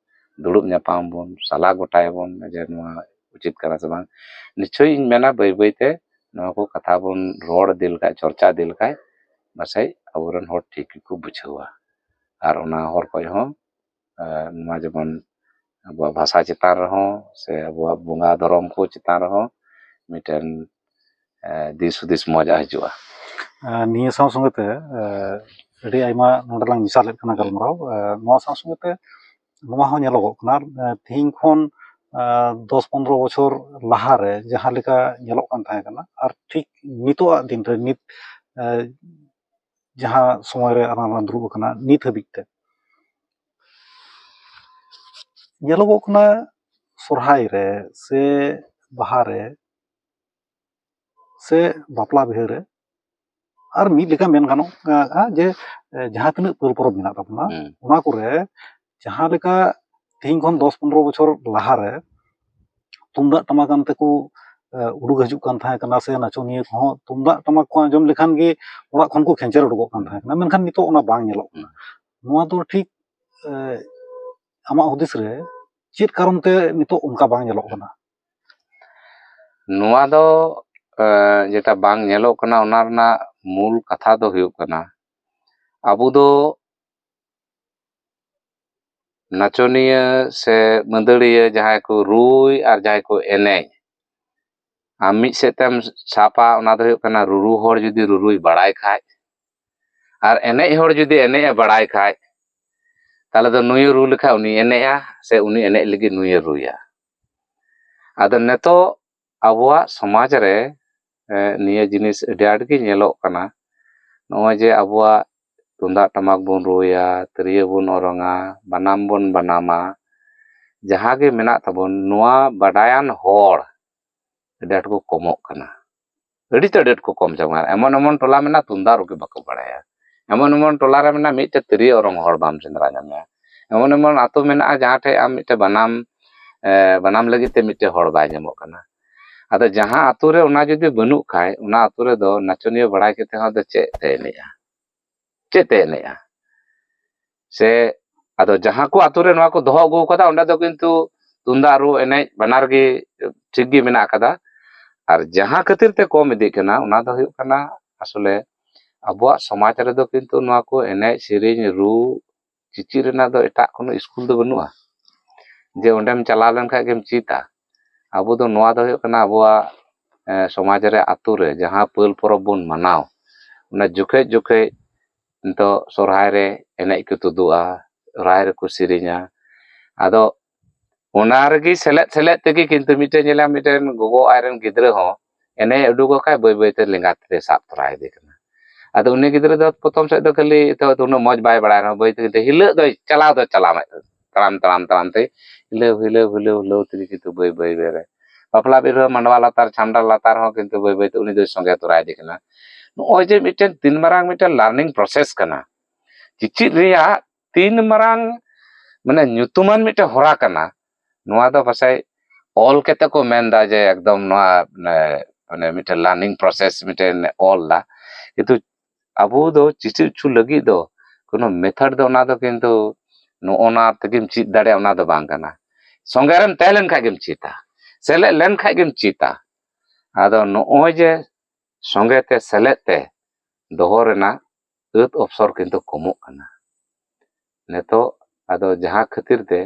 ᱫᱩᱲᱩᱵ ᱧᱟᱯᱟᱢ ᱵᱚᱱ, ᱥᱟᱞᱟ ᱜᱚᱴᱟᱭᱟᱵᱚᱱ ᱡᱮ ᱱᱚᱣᱟ ᱩᱪᱤᱛ ᱠᱟᱱᱟ ᱥᱮ ᱵᱟᱝ᱾ ᱱᱤᱥᱪᱳᱭ ᱤᱧ ᱢᱮᱱᱟ ᱵᱟᱹᱭ ᱵᱟᱹᱭ ᱛᱮ ᱱᱚᱣᱟ ᱠᱚ ᱠᱟᱛᱷᱟ ᱵᱚᱱ ᱨᱚᱲ ᱤᱫᱤ ᱞᱮᱠᱷᱟᱡ, ᱪᱚᱨᱪᱟ ᱤᱫᱤ ᱞᱮᱠᱷᱟᱡ, ᱯᱟᱥᱮᱡ ᱟᱵᱚᱨᱮᱱ ᱦᱚᱲ ᱴᱷᱤᱠ ᱜᱮᱠᱚ ᱵᱩᱡᱷᱟᱹᱣᱟ᱾ ᱟᱨ ᱚᱱᱟ ᱦᱚᱨ ᱠᱷᱚᱡ ᱦᱚᱸ, ᱮ, ᱱᱚᱣᱟ ᱡᱮᱢᱚᱱ ᱟᱵᱚᱣᱟᱜ ᱵᱷᱟᱥᱟ ᱪᱮᱛᱟᱱ ᱨᱮᱦᱚᱸ ᱥᱮ ᱟᱵᱚᱣᱟᱜ ᱵᱚᱸᱜᱟ ᱫᱷᱚᱨᱚᱢ ᱠᱚ ᱪᱮᱛᱟᱱ ᱨᱮᱦᱚᱸ ᱢᱤᱫᱴᱮᱱ, ᱮ, ᱫᱤᱥ ᱦᱩᱫᱤᱥ ᱢᱚᱡᱟᱜ ᱦᱤᱡᱩᱜᱼᱟ᱾ ᱮ, ᱱᱤᱭᱟᱹ ᱥᱟᱶ ᱥᱚᱸᱜᱮ ᱛᱮ, ᱮ, ᱟᱹᱰᱤ ᱟᱭᱢᱟ ᱱᱚᱰᱮ ᱞᱟᱝ ᱢᱮᱥᱟ ᱞᱮᱫ ᱠᱟᱱᱟ ᱜᱟᱞᱢᱟᱨᱟᱣ᱾ ᱮ, ᱱᱚᱣᱟ ᱥᱟᱶ ᱥᱚᱸᱜᱮ ᱛᱮ ᱱᱚᱣᱟ ᱦᱚᱸ ᱧᱮᱞᱚᱜᱚᱜ ᱠᱟᱱᱟ, ᱮ, ᱛᱮᱦᱮᱧ ᱠᱷᱚᱱ ᱫᱚᱥ ᱯᱚᱱᱨᱚ ᱵᱚᱪᱷᱚᱨ ᱞᱟᱦᱟᱨᱮ ᱡᱟᱦᱟᱸ ᱞᱮᱠᱟ ᱧᱮᱞᱚᱜ ᱠᱟᱱ ᱛᱟᱦᱮᱸ ᱠᱟᱱᱟ ᱟᱨ ᱴᱷᱤᱠ ᱱᱤᱛᱚᱜᱟᱜ ᱫᱤᱱ ᱨᱮ, ᱱᱤᱛ ᱡᱟᱦᱟᱸ ᱥᱚᱢᱚᱭ ᱨᱮ ᱟᱞᱟᱝ ᱞᱟᱝ ᱫᱩᱲᱩᱵ ᱟᱠᱟᱱᱟ ᱱᱤᱛ ᱦᱟᱹᱵᱤᱡ ᱛᱮ, ᱧᱮᱞᱚᱜᱚᱜ ᱠᱟᱱᱟ ᱥᱚᱨᱦᱟᱭ ᱨᱮ ᱥᱮ ᱵᱟᱦᱟ ᱨᱮ ᱥᱮ ᱵᱟᱯᱞᱟ ᱵᱤᱦᱟᱹ ᱨᱮ, ᱟᱨ ᱢᱤᱫ ᱞᱮᱠᱟ ᱢᱮᱱ ᱜᱟᱱᱚᱜᱼᱟ ᱡᱮ ᱡᱟᱦᱟᱸ ᱛᱤᱱᱟᱹᱜ ᱯᱟᱹᱞ ᱯᱚᱨᱚᱵᱽ ᱢᱮᱱᱟᱜ ᱛᱟᱵᱚᱱᱟ, ᱚᱱᱟ ᱠᱚᱨᱮ ᱡᱟᱦᱟᱸ ᱞᱮᱠᱟ ᱛᱮᱦᱮᱧ ᱠᱷᱚᱱ ᱫᱚᱥ ᱯᱚᱱᱨᱚ ᱵᱚᱪᱷᱚᱨ ᱞᱟᱦᱟᱨᱮ ᱛᱩᱢᱫᱟᱜ ᱴᱟᱢᱟᱠ ᱟᱱ ᱛᱮᱠᱚ ᱩᱰᱩᱠ ᱦᱤᱡᱩᱜ ᱠᱟᱱ ᱛᱟᱦᱮᱸ ᱠᱟᱱᱟ, ᱥᱮ ᱱᱟᱪᱚᱱᱤᱭᱟᱹ ᱠᱚᱦᱚᱸ ᱛᱩᱢᱫᱟᱜ ᱴᱟᱢᱟᱠ ᱠᱚ ᱟᱸᱡᱚᱢ ᱞᱮᱠᱷᱟᱱ ᱜᱮ ᱚᱲᱟᱜ ᱠᱷᱚᱱ ᱠᱚ ᱠᱷᱮᱧᱪᱮᱨ ᱩᱰᱩᱠᱚᱜ ᱠᱟᱱ ᱛᱟᱦᱮᱸ ᱠᱟᱱᱟ᱾ ᱢᱮᱱᱠᱷᱟᱱ ᱱᱤᱛᱚᱜ ᱚᱱᱟ ᱵᱟᱝ ᱧᱮᱞᱚᱜ ᱠᱟᱱᱟ᱾ ᱱᱚᱣᱟ ᱫᱚ ᱴᱷᱤᱠ ᱟᱢᱟᱜ ᱦᱩᱫᱤᱥ ᱨᱮ ᱪᱮᱫ ᱠᱟᱨᱚᱱ ᱛᱮ ᱱᱤᱛᱚᱜ ᱚᱱᱠᱟ ᱵᱟᱝ ᱧᱮᱞᱚᱜ ᱠᱟᱱᱟ? ᱱᱚᱣᱟ ᱫᱚ ᱡᱮᱴᱟ ᱵᱟᱝ ᱧᱮᱞᱚᱜ ᱠᱟᱱᱟ, ᱚᱱᱟ ᱨᱮᱱᱟᱜ ᱢᱩᱞ ᱠᱟᱛᱷᱟ ᱫᱚ ᱦᱩᱭᱩᱜ ᱠᱟᱱᱟ, ᱟᱵᱚ ᱫᱚ ᱱᱟᱪᱚᱱᱤᱭᱟᱹ ᱥᱮ ᱢᱟᱹᱫᱟᱹᱲᱤᱭᱟᱹ ᱡᱟᱦᱟᱸᱭ ᱠᱚ ᱨᱩᱭ ᱟᱨ ᱡᱟᱦᱟᱸᱭ ᱠᱚ ᱮᱱᱮᱡ, ᱟᱢ ᱢᱤᱫ ᱥᱮᱫ ᱛᱮᱢ ᱥᱟᱵᱟ, ᱚᱱᱟ ᱫᱚ ᱦᱩᱭᱩᱜ ᱠᱟᱱᱟ ᱨᱩᱨᱩ ᱦᱚᱲ ᱡᱩᱫᱤ ᱨᱩᱨᱩᱭ ᱵᱟᱲᱟᱭ ᱠᱷᱟᱡ, ᱟᱨ ᱮᱱᱮᱡ ᱦᱚᱲ ᱡᱩᱫᱤ ᱮᱱᱮᱡ ᱮ ᱵᱟᱲᱟᱭ ᱠᱷᱟᱡ, ᱛᱟᱦᱚᱞᱮ ᱫᱚ ᱱᱩᱭᱮ ᱨᱩ ᱞᱮᱠᱷᱟᱡ ᱩᱱᱤ ᱮᱱᱮᱡᱼᱟ, ᱥᱮ ᱩᱱᱤ ᱮᱱᱮᱡ ᱞᱟᱹᱜᱤᱫ ᱱᱩᱭᱮ ᱨᱩᱭᱟ᱾ ᱟᱫᱚ ᱱᱤᱛᱚᱜ ᱟᱵᱚᱣᱟᱜ ᱥᱚᱢᱟᱡᱽ ᱨᱮ ᱱᱤᱭᱟᱹ ᱡᱤᱱᱤᱥ ᱟᱹᱰᱤ ᱟᱸᱴ ᱜᱮ ᱧᱮᱞᱚᱜ ᱠᱟᱱᱟ᱾ ᱱᱚᱜᱼᱚᱭ ᱡᱮ ᱟᱵᱚᱣᱟᱜ ᱛᱩᱢᱫᱟᱜ ᱴᱟᱢᱟᱠ ᱵᱚᱱ ᱨᱩᱭᱟ, ᱛᱤᱨᱭᱳ ᱵᱚᱱ ᱚᱨᱚᱝᱟ, ᱵᱟᱱᱟᱢ ᱵᱚᱱ ᱵᱟᱱᱟᱢᱟ, ᱡᱟᱦᱟᱸ ᱜᱮ ᱢᱮᱱᱟᱜ ᱛᱟᱵᱚᱱ, ᱱᱚᱣᱟ ᱵᱟᱰᱟᱭᱟᱱ ᱦᱚᱲ ᱟᱹᱰᱤ ᱟᱸᱴ ᱠᱚ ᱠᱚᱢᱚᱜ ᱠᱟᱱᱟ᱾ ᱟᱹᱰᱤ ᱛᱮ ᱟᱹᱰᱤ ᱟᱸᱴ ᱠᱚ ᱠᱚᱢ ᱪᱟᱵᱟᱜ ᱠᱟᱱᱟ᱾ ᱮᱢᱚᱱ ᱮᱢᱚᱱ ᱴᱚᱞᱟ ᱢᱮᱱᱟᱜᱼᱟ, ᱛᱩᱢᱫᱟᱜ ᱨᱩ ᱜᱮ ᱵᱟᱠᱚ ᱵᱟᱲᱟᱭᱟ᱾ ᱮᱢᱚᱱ ᱮᱢᱚᱱ ᱴᱚᱞᱟ ᱨᱮ ᱢᱮᱱᱟᱜᱼᱟ, ᱢᱤᱫᱴᱮᱡ ᱛᱤᱨᱭᱳ ᱚᱨᱚᱝ ᱦᱚᱲ ᱵᱟᱢ ᱥᱮᱸᱫᱽᱨᱟ ᱧᱟᱢᱮᱭᱟ᱾ ᱮᱢᱚᱱ ᱮᱢᱚᱱ ᱟᱛᱳ ᱢᱮᱱᱟᱜᱼᱟ, ᱡᱟᱦᱟᱸ ᱴᱷᱮᱡ ᱟᱢ ᱢᱤᱫᱴᱮᱡ ᱵᱟᱱᱟᱢ, ᱮ, ᱵᱟᱱᱟᱢ ᱞᱟᱹᱜᱤᱫ ᱛᱮ ᱢᱤᱫᱴᱮᱡ ᱦᱚᱲ ᱵᱟᱭ ᱧᱟᱢᱚᱜ ᱠᱟᱱᱟ᱾ ᱟᱫᱚ ᱡᱟᱦᱟᱸ ᱟᱛᱳ ᱨᱮ ᱚᱱᱟ ᱡᱩᱫᱤ ᱵᱟᱹᱱᱩᱜ ᱠᱷᱟᱡ, ᱚᱱᱟ ᱟᱛᱳ ᱨᱮᱫᱚ ᱱᱟᱪᱚᱱᱤᱭᱟᱹ ᱵᱟᱲᱟᱭ ᱠᱟᱛᱮ ᱦᱚᱸ ᱟᱫᱚ ᱪᱮᱫ ᱛᱮ ᱮᱱᱮᱡᱼᱟ? ᱪᱮᱫ ᱛᱮ ᱮᱱᱮᱡᱼᱟ? ᱥᱮ ᱟᱫᱚ ᱡᱟᱦᱟᱸ ᱠᱚ ᱟᱛᱳ ᱨᱮ ᱱᱚᱣᱟ ᱠᱚ ᱫᱚᱦᱚ ᱟᱹᱜᱩ ᱠᱟᱫᱟ, ᱚᱸᱰᱮ ᱫᱚ ᱠᱤᱱᱛᱩ ᱛᱩᱢᱫᱟᱜ ᱨᱩ ᱮᱱᱮᱡ ᱵᱟᱱᱟᱨ ᱜᱮ ᱴᱷᱤᱠ ᱜᱮ ᱢᱮᱱᱟᱜ ᱟᱠᱟᱫᱟ᱾ ᱟᱨ ᱡᱟᱦᱟᱸ ᱠᱷᱟᱹᱛᱤᱨ ᱛᱮ ᱠᱚᱢ ᱤᱫᱤᱜ ᱠᱟᱱᱟ, ᱚᱱᱟ ᱫᱚ ᱦᱩᱭᱩᱜ ᱠᱟᱱᱟ ᱟᱥᱚᱞᱮ ᱟᱵᱚᱣᱟᱜ ᱥᱚᱢᱟᱡᱽ ᱨᱮᱫᱚ ᱠᱤᱱᱛᱩ ᱱᱚᱣᱟ ᱠᱚ ᱮᱱᱮᱡ ᱥᱮᱨᱮᱧ ᱨᱩ ᱪᱮᱪᱮᱫ ᱨᱮᱱᱟᱜ ᱫᱚ ᱮᱴᱟᱜ ᱠᱳᱱᱳ ᱥᱠᱩᱞ ᱫᱚ ᱵᱟᱹᱱᱩᱜᱼᱟ, ᱡᱮ ᱚᱸᱰᱮᱢ ᱪᱟᱞᱟᱣ ᱞᱮᱱᱠᱷᱟᱡ ᱜᱮᱢ ᱪᱮᱫᱟ᱾ ᱟᱵᱚ ᱫᱚ ᱱᱚᱣᱟ ᱫᱚ ᱦᱩᱭᱩᱜ ᱠᱟᱱᱟ ᱟᱵᱚᱣᱟᱜ, ᱮ, ᱥᱚᱢᱟᱡᱽ ᱨᱮ, ᱟᱛᱳ ᱨᱮ ᱡᱟᱦᱟᱸ ᱯᱟᱹᱞ ᱯᱚᱨᱚᱵᱽ ᱵᱚᱱ ᱢᱟᱱᱟᱣ, ᱚᱱᱟ ᱡᱚᱠᱷᱮᱡ ᱡᱚᱠᱷᱮᱡ ᱱᱤᱛᱚᱜ ᱥᱚᱨᱦᱟᱭ ᱨᱮ ᱮᱱᱮᱡ ᱠᱚ ᱛᱩᱫᱩᱜᱼᱟ, ᱥᱚᱨᱦᱟᱭ ᱨᱮᱠᱚ ᱥᱮᱨᱮᱧᱟ᱾ ᱟᱫᱚ ᱚᱱᱟ ᱨᱮᱜᱮ ᱥᱮᱞᱮᱫ ᱥᱮᱞᱮᱫ ᱛᱮᱜᱮ ᱠᱤᱱᱛᱩ ᱢᱤᱫᱴᱮᱱ ᱧᱮᱞᱟ, ᱢᱤᱫᱴᱮᱱ ᱜᱚᱜᱚ ᱟᱡᱨᱮᱱ ᱜᱤᱫᱽᱨᱟᱹ ᱦᱚᱸ ᱮᱱᱮᱡ ᱩᱰᱩᱠᱚᱜ ᱠᱷᱟᱡ ᱵᱟᱹᱭ ᱵᱟᱹᱭᱛᱮ ᱞᱮᱸᱜᱟ ᱛᱤ ᱨᱮ ᱥᱟᱵ ᱛᱚᱨᱟᱭᱮᱫᱮ ᱠᱟᱱᱟ᱾ ᱟᱫᱚ ᱩᱱᱤ ᱜᱤᱫᱽᱨᱟᱹ ᱫᱚ ᱯᱨᱚᱛᱷᱚᱢ ᱥᱮᱫ ᱫᱚ ᱠᱷᱟᱹᱞᱤ ᱛᱚ ᱩᱱᱟᱹᱜ ᱢᱚᱡᱽ ᱵᱟᱭ ᱵᱟᱲᱟᱭ ᱨᱮᱦᱚᱸ, ᱵᱟᱹᱭ ᱛᱮ ᱠᱤᱱᱛᱩ ᱦᱤᱞᱟᱹᱜ ᱫᱚᱭ ᱪᱟᱞᱟᱣ ᱫᱚᱭ ᱪᱟᱞᱟᱣ ᱮᱫ ᱛᱟᱲᱟᱢ ᱛᱟᱲᱟᱢ ᱛᱟᱲᱟᱢ ᱛᱮ ᱦᱤᱞᱟᱹᱣ ᱦᱤᱞᱟᱹᱣ ᱦᱤᱞᱟᱹᱣ ᱦᱤᱞᱟᱹᱣ ᱛᱮᱜᱮ ᱠᱤᱱᱛᱩ ᱵᱟᱹᱭ ᱵᱟᱹᱭ ᱵᱟᱹᱭ ᱨᱮ ᱵᱟᱯᱞᱟ ᱵᱤᱦᱟᱹ ᱢᱟᱰᱣᱟ ᱞᱟᱛᱟᱨ ᱪᱷᱟᱢᱰᱟ ᱞᱟᱛᱟᱨ ᱦᱚᱸ ᱠᱤᱱᱛᱩ ᱵᱟᱹᱭ ᱵᱟᱹᱭ ᱛᱮ ᱩᱱᱤ ᱫᱚᱭ ᱥᱚᱸᱜᱮ ᱛᱚᱨᱟᱭᱮᱫᱮ ᱠᱟᱱᱟ᱾ ᱱᱚᱜᱼᱚᱭ ᱡᱮ ᱢᱤᱫᱴᱮᱱ ᱛᱤᱱ ᱢᱟᱨᱟᱝ ᱢᱤᱫᱴᱮᱱ ᱞᱟᱨᱱᱤᱝ ᱯᱨᱚᱥᱮᱥ ᱠᱟᱱᱟ, ᱪᱮᱪᱮᱫ ᱨᱮᱭᱟᱜ ᱛᱤᱱ ᱢᱟᱨᱟᱝ ᱢᱟᱱᱮ ᱧᱩᱛᱩᱢᱟᱱ ᱢᱤᱫᱴᱮᱱ ᱦᱚᱨᱟ ᱠᱟᱱᱟ᱾ ᱱᱚᱣᱟ ᱫᱚ ᱯᱟᱥᱮᱡ ᱚᱞ ᱠᱟᱛᱮ ᱠᱚ ᱢᱮᱱ ᱮᱫᱟ ᱡᱮ ᱮᱠᱫᱚᱢ ᱱᱚᱣᱟ ᱢᱟᱱᱮ, ᱢᱟᱱᱮ ᱢᱤᱫᱴᱮᱱ ᱞᱟᱨᱱᱤᱝ ᱯᱨᱚᱥᱮᱥ ᱢᱤᱫᱴᱮᱱ ᱚᱞ ᱮᱫᱟ, ᱠᱤᱱᱛᱩ ᱟᱵᱚ ᱫᱚ ᱪᱮᱪᱮᱫ ᱦᱚᱪᱚ ᱞᱟᱹᱜᱤᱫ ᱫᱚ ᱠᱳᱱᱳ ᱢᱮᱛᱷᱚᱰ ᱫᱚ ᱚᱱᱟ ᱫᱚ ᱠᱤᱱᱛᱩ ᱱᱚᱜᱼᱚ ᱱᱟ ᱛᱮᱜᱮᱢ ᱪᱮᱫ ᱫᱟᱲᱮᱭᱟᱜᱼᱟ, ᱚᱱᱟ ᱫᱚ ᱵᱟᱝ ᱠᱟᱱᱟ᱾ ᱥᱚᱸᱜᱮ ᱨᱮᱢ ᱛᱟᱦᱮᱸ ᱞᱮᱱ ᱠᱷᱟᱡ ᱜᱮᱢ ᱪᱮᱫᱟ, ᱥᱮᱞᱮᱫ ᱞᱮᱱ ᱠᱷᱟᱡ ᱜᱮᱢ ᱪᱮᱫᱟ᱾ ᱟᱫᱚ ᱱᱚᱜᱼᱚᱭ ᱡᱮ ᱥᱚᱸᱜᱮ ᱛᱮ ᱥᱮᱞᱮᱫ ᱛᱮ ᱫᱚᱦᱚ ᱨᱮᱱᱟᱜ ᱟᱹᱛ ᱚᱯᱥᱚᱨ ᱠᱤᱱᱛᱩ ᱠᱚᱢᱚᱜ ᱠᱟᱱᱟ᱾ ᱱᱤᱛᱚᱜ ᱟᱫᱚ ᱡᱟᱦᱟᱸ ᱠᱷᱟᱹᱛᱤᱨ ᱛᱮ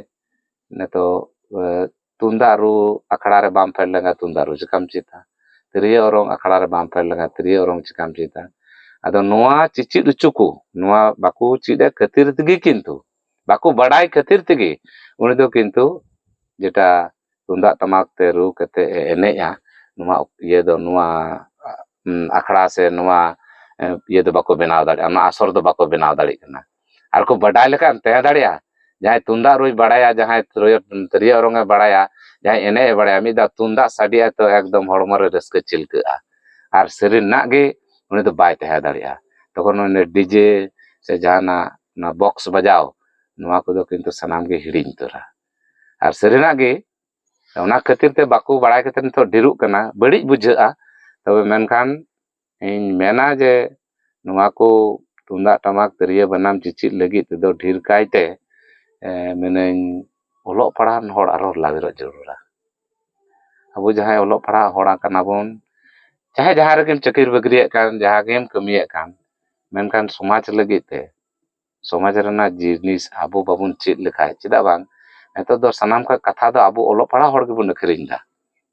ᱱᱤᱛᱚᱜ, ᱮ, ᱛᱩᱢᱫᱟᱜ ᱨᱩ ᱟᱠᱷᱲᱟ ᱨᱮ ᱵᱟᱢ ᱯᱷᱮᱰ ᱞᱮᱱᱠᱷᱟᱱ ᱛᱩᱢᱫᱟᱜ ᱨᱩ ᱪᱤᱠᱟᱢ ᱪᱮᱫᱟ? ᱛᱤᱨᱭᱳ ᱚᱨᱚᱝ ᱟᱠᱷᱲᱟ ᱨᱮ ᱵᱟᱢ ᱯᱷᱮᱰ ᱞᱮᱱᱠᱷᱟᱱ ᱛᱤᱨᱭᱳ ᱚᱨᱚᱝ ᱪᱤᱠᱟᱢ ᱪᱮᱫᱟ? ᱟᱫᱚ ᱱᱚᱣᱟ ᱪᱮᱪᱮᱫ ᱦᱚᱪᱚ ᱠᱚ, ᱱᱚᱣᱟ ᱵᱟᱠᱚ ᱪᱮᱫ ᱮᱫ ᱠᱷᱟᱹᱛᱤᱨ ᱛᱮᱜᱮ ᱠᱤᱱᱛᱩ, ᱵᱟᱠᱚ ᱵᱟᱰᱟᱭ ᱠᱷᱟᱹᱛᱤᱨ ᱛᱮᱜᱮ ᱩᱱᱤ ᱫᱚ ᱠᱤᱱᱛᱩ ᱡᱮᱴᱟ ᱛᱩᱢᱫᱟᱜ ᱴᱟᱢᱟᱠ ᱛᱮ ᱨᱩ ᱠᱟᱛᱮ ᱮ ᱮᱱᱮᱡᱼᱟ, ᱱᱚᱣᱟ ᱤᱭᱟᱹ ᱫᱚ, ᱱᱚᱣᱟ, ᱩᱢ, ᱟᱠᱷᱲᱟ ᱥᱮ ᱱᱚᱣᱟ, ᱮ, ᱤᱭᱟᱹ ᱫᱚ ᱵᱟᱠᱚ ᱵᱮᱱᱟᱣ ᱫᱟᱲᱮᱭᱟᱜᱼᱟ, ᱱᱚᱣᱟ ᱟᱥᱚᱨ ᱫᱚ ᱵᱟᱠᱚ ᱵᱮᱱᱟᱣ ᱫᱟᱲᱮᱭᱟᱜ ᱠᱟᱱᱟ᱾ ᱟᱨ ᱠᱚ ᱵᱟᱰᱟᱭ ᱞᱮᱠᱷᱟᱱ ᱛᱟᱦᱮᱸ ᱫᱟᱲᱮᱭᱟᱜᱼᱟ, ᱡᱟᱦᱟᱸᱭ ᱛᱩᱢᱫᱟᱜ ᱨᱩᱭ ᱵᱟᱲᱟᱭᱟ, ᱡᱟᱦᱟᱸᱭ ᱛᱤᱨᱭᱳ, ᱛᱤᱨᱭᱳ ᱚᱨᱚᱝ ᱮ ᱵᱟᱲᱟᱭᱟ, ᱡᱟᱦᱟᱸᱭ ᱮᱱᱮᱡ ᱮ ᱵᱟᱲᱟᱭᱟ, ᱢᱤᱫ ᱫᱷᱟᱣ ᱛᱩᱢᱫᱟᱜ ᱥᱟᱰᱮᱭᱟ ᱛᱚ ᱮᱠᱫᱚᱢ ᱦᱚᱲᱢᱚ ᱨᱮ ᱨᱟᱹᱥᱠᱟᱹ ᱪᱤᱞᱠᱟᱹᱜᱼᱟ᱾ ᱟᱨ ᱥᱟᱹᱨᱤ ᱨᱮᱱᱟᱜ ᱜᱮ ᱩᱱᱤ ᱫᱚ ᱵᱟᱭ ᱛᱟᱦᱮᱸ ᱫᱟᱲᱮᱭᱟᱜᱼᱟ᱾ ᱛᱚᱠᱷᱚᱱ ᱩᱱᱤ ᱰᱤᱡᱮ ᱥᱮ ᱡᱟᱦᱟᱱᱟᱜ ᱚᱱᱟ ᱵᱚᱠᱥ ᱵᱟᱡᱟᱣ, ᱱᱚᱣᱟ ᱠᱚᱫᱚ ᱠᱤᱱᱛᱩ ᱥᱟᱱᱟᱢ ᱜᱮ ᱦᱤᱲᱤᱧ ᱩᱛᱟᱹᱨᱟ᱾ ᱟᱨ ᱥᱟᱹᱨᱤᱱᱟᱜ ᱜᱮ ᱚᱱᱟ ᱠᱷᱟᱹᱛᱤᱨ ᱛᱮ ᱵᱟᱠᱚ ᱵᱟᱲᱟᱭ ᱠᱟᱛᱮ ᱱᱤᱛᱚᱜ ᱰᱷᱮᱨᱚᱜ ᱠᱟᱱᱟ, ᱵᱟᱹᱲᱤᱡ ᱵᱩᱡᱷᱟᱹᱜᱼᱟ᱾ ᱛᱚᱵᱮ ᱢᱮᱱᱠᱷᱟᱱ ᱤᱧ ᱢᱮᱱᱟ ᱡᱮ ᱱᱚᱣᱟ ᱠᱚ ᱛᱩᱢᱫᱟᱜ ᱴᱟᱢᱟᱠ ᱛᱤᱨᱭᱳ ᱵᱟᱱᱟᱢ ᱪᱮᱪᱮᱫ ᱞᱟᱹᱜᱤᱫ ᱛᱮᱫᱚ ᱰᱷᱮᱨ ᱠᱟᱭᱛᱮ, ᱮ, ᱢᱮᱱᱟᱹᱧ ᱚᱞᱚᱜ ᱯᱟᱲᱦᱟᱣ ᱦᱚᱲ ᱟᱨᱦᱚᱸ ᱞᱟᱣᱮᱨᱚᱜ ᱡᱟᱹᱨᱩᱲᱟ᱾ ᱟᱵᱚ ᱡᱟᱦᱟᱸᱭ ᱚᱞᱚᱜ ᱯᱟᱲᱦᱟᱜ ᱦᱚᱲ ᱠᱟᱱᱟ ᱵᱚᱱ, ᱪᱟᱦᱮ ᱡᱟᱦᱟᱸ ᱨᱮᱜᱮᱢ ᱪᱟᱹᱠᱨᱤ ᱵᱟᱹᱠᱨᱤᱭᱮᱫ ᱠᱟᱱ, ᱡᱟᱦᱟᱸ ᱜᱮᱢ ᱠᱟᱹᱢᱤᱭᱮᱫ ᱠᱟᱱ, ᱢᱮᱱᱠᱷᱟᱱ ᱥᱚᱢᱟᱡᱽ ᱞᱟᱹᱜᱤᱫ ᱛᱮ, ᱥᱚᱢᱟᱡᱽ ᱨᱮᱱᱟᱜ ᱡᱤᱱᱤᱥ ᱟᱵᱚ ᱵᱟᱵᱚᱱ ᱪᱮᱫ ᱞᱮᱠᱷᱟᱡ, ᱪᱮᱫᱟᱜ ᱵᱟᱝ? ᱱᱤᱛᱚᱜ ᱫᱚ ᱥᱟᱱᱟᱢ ᱠᱷᱚᱱ ᱠᱟᱛᱷᱟ ᱫᱚ ᱟᱵᱚ ᱚᱞᱚᱜ ᱯᱟᱲᱦᱟᱜ ᱦᱚᱲ ᱜᱮᱵᱚᱱ ᱟᱹᱠᱷᱨᱤᱧ ᱮᱫᱟ,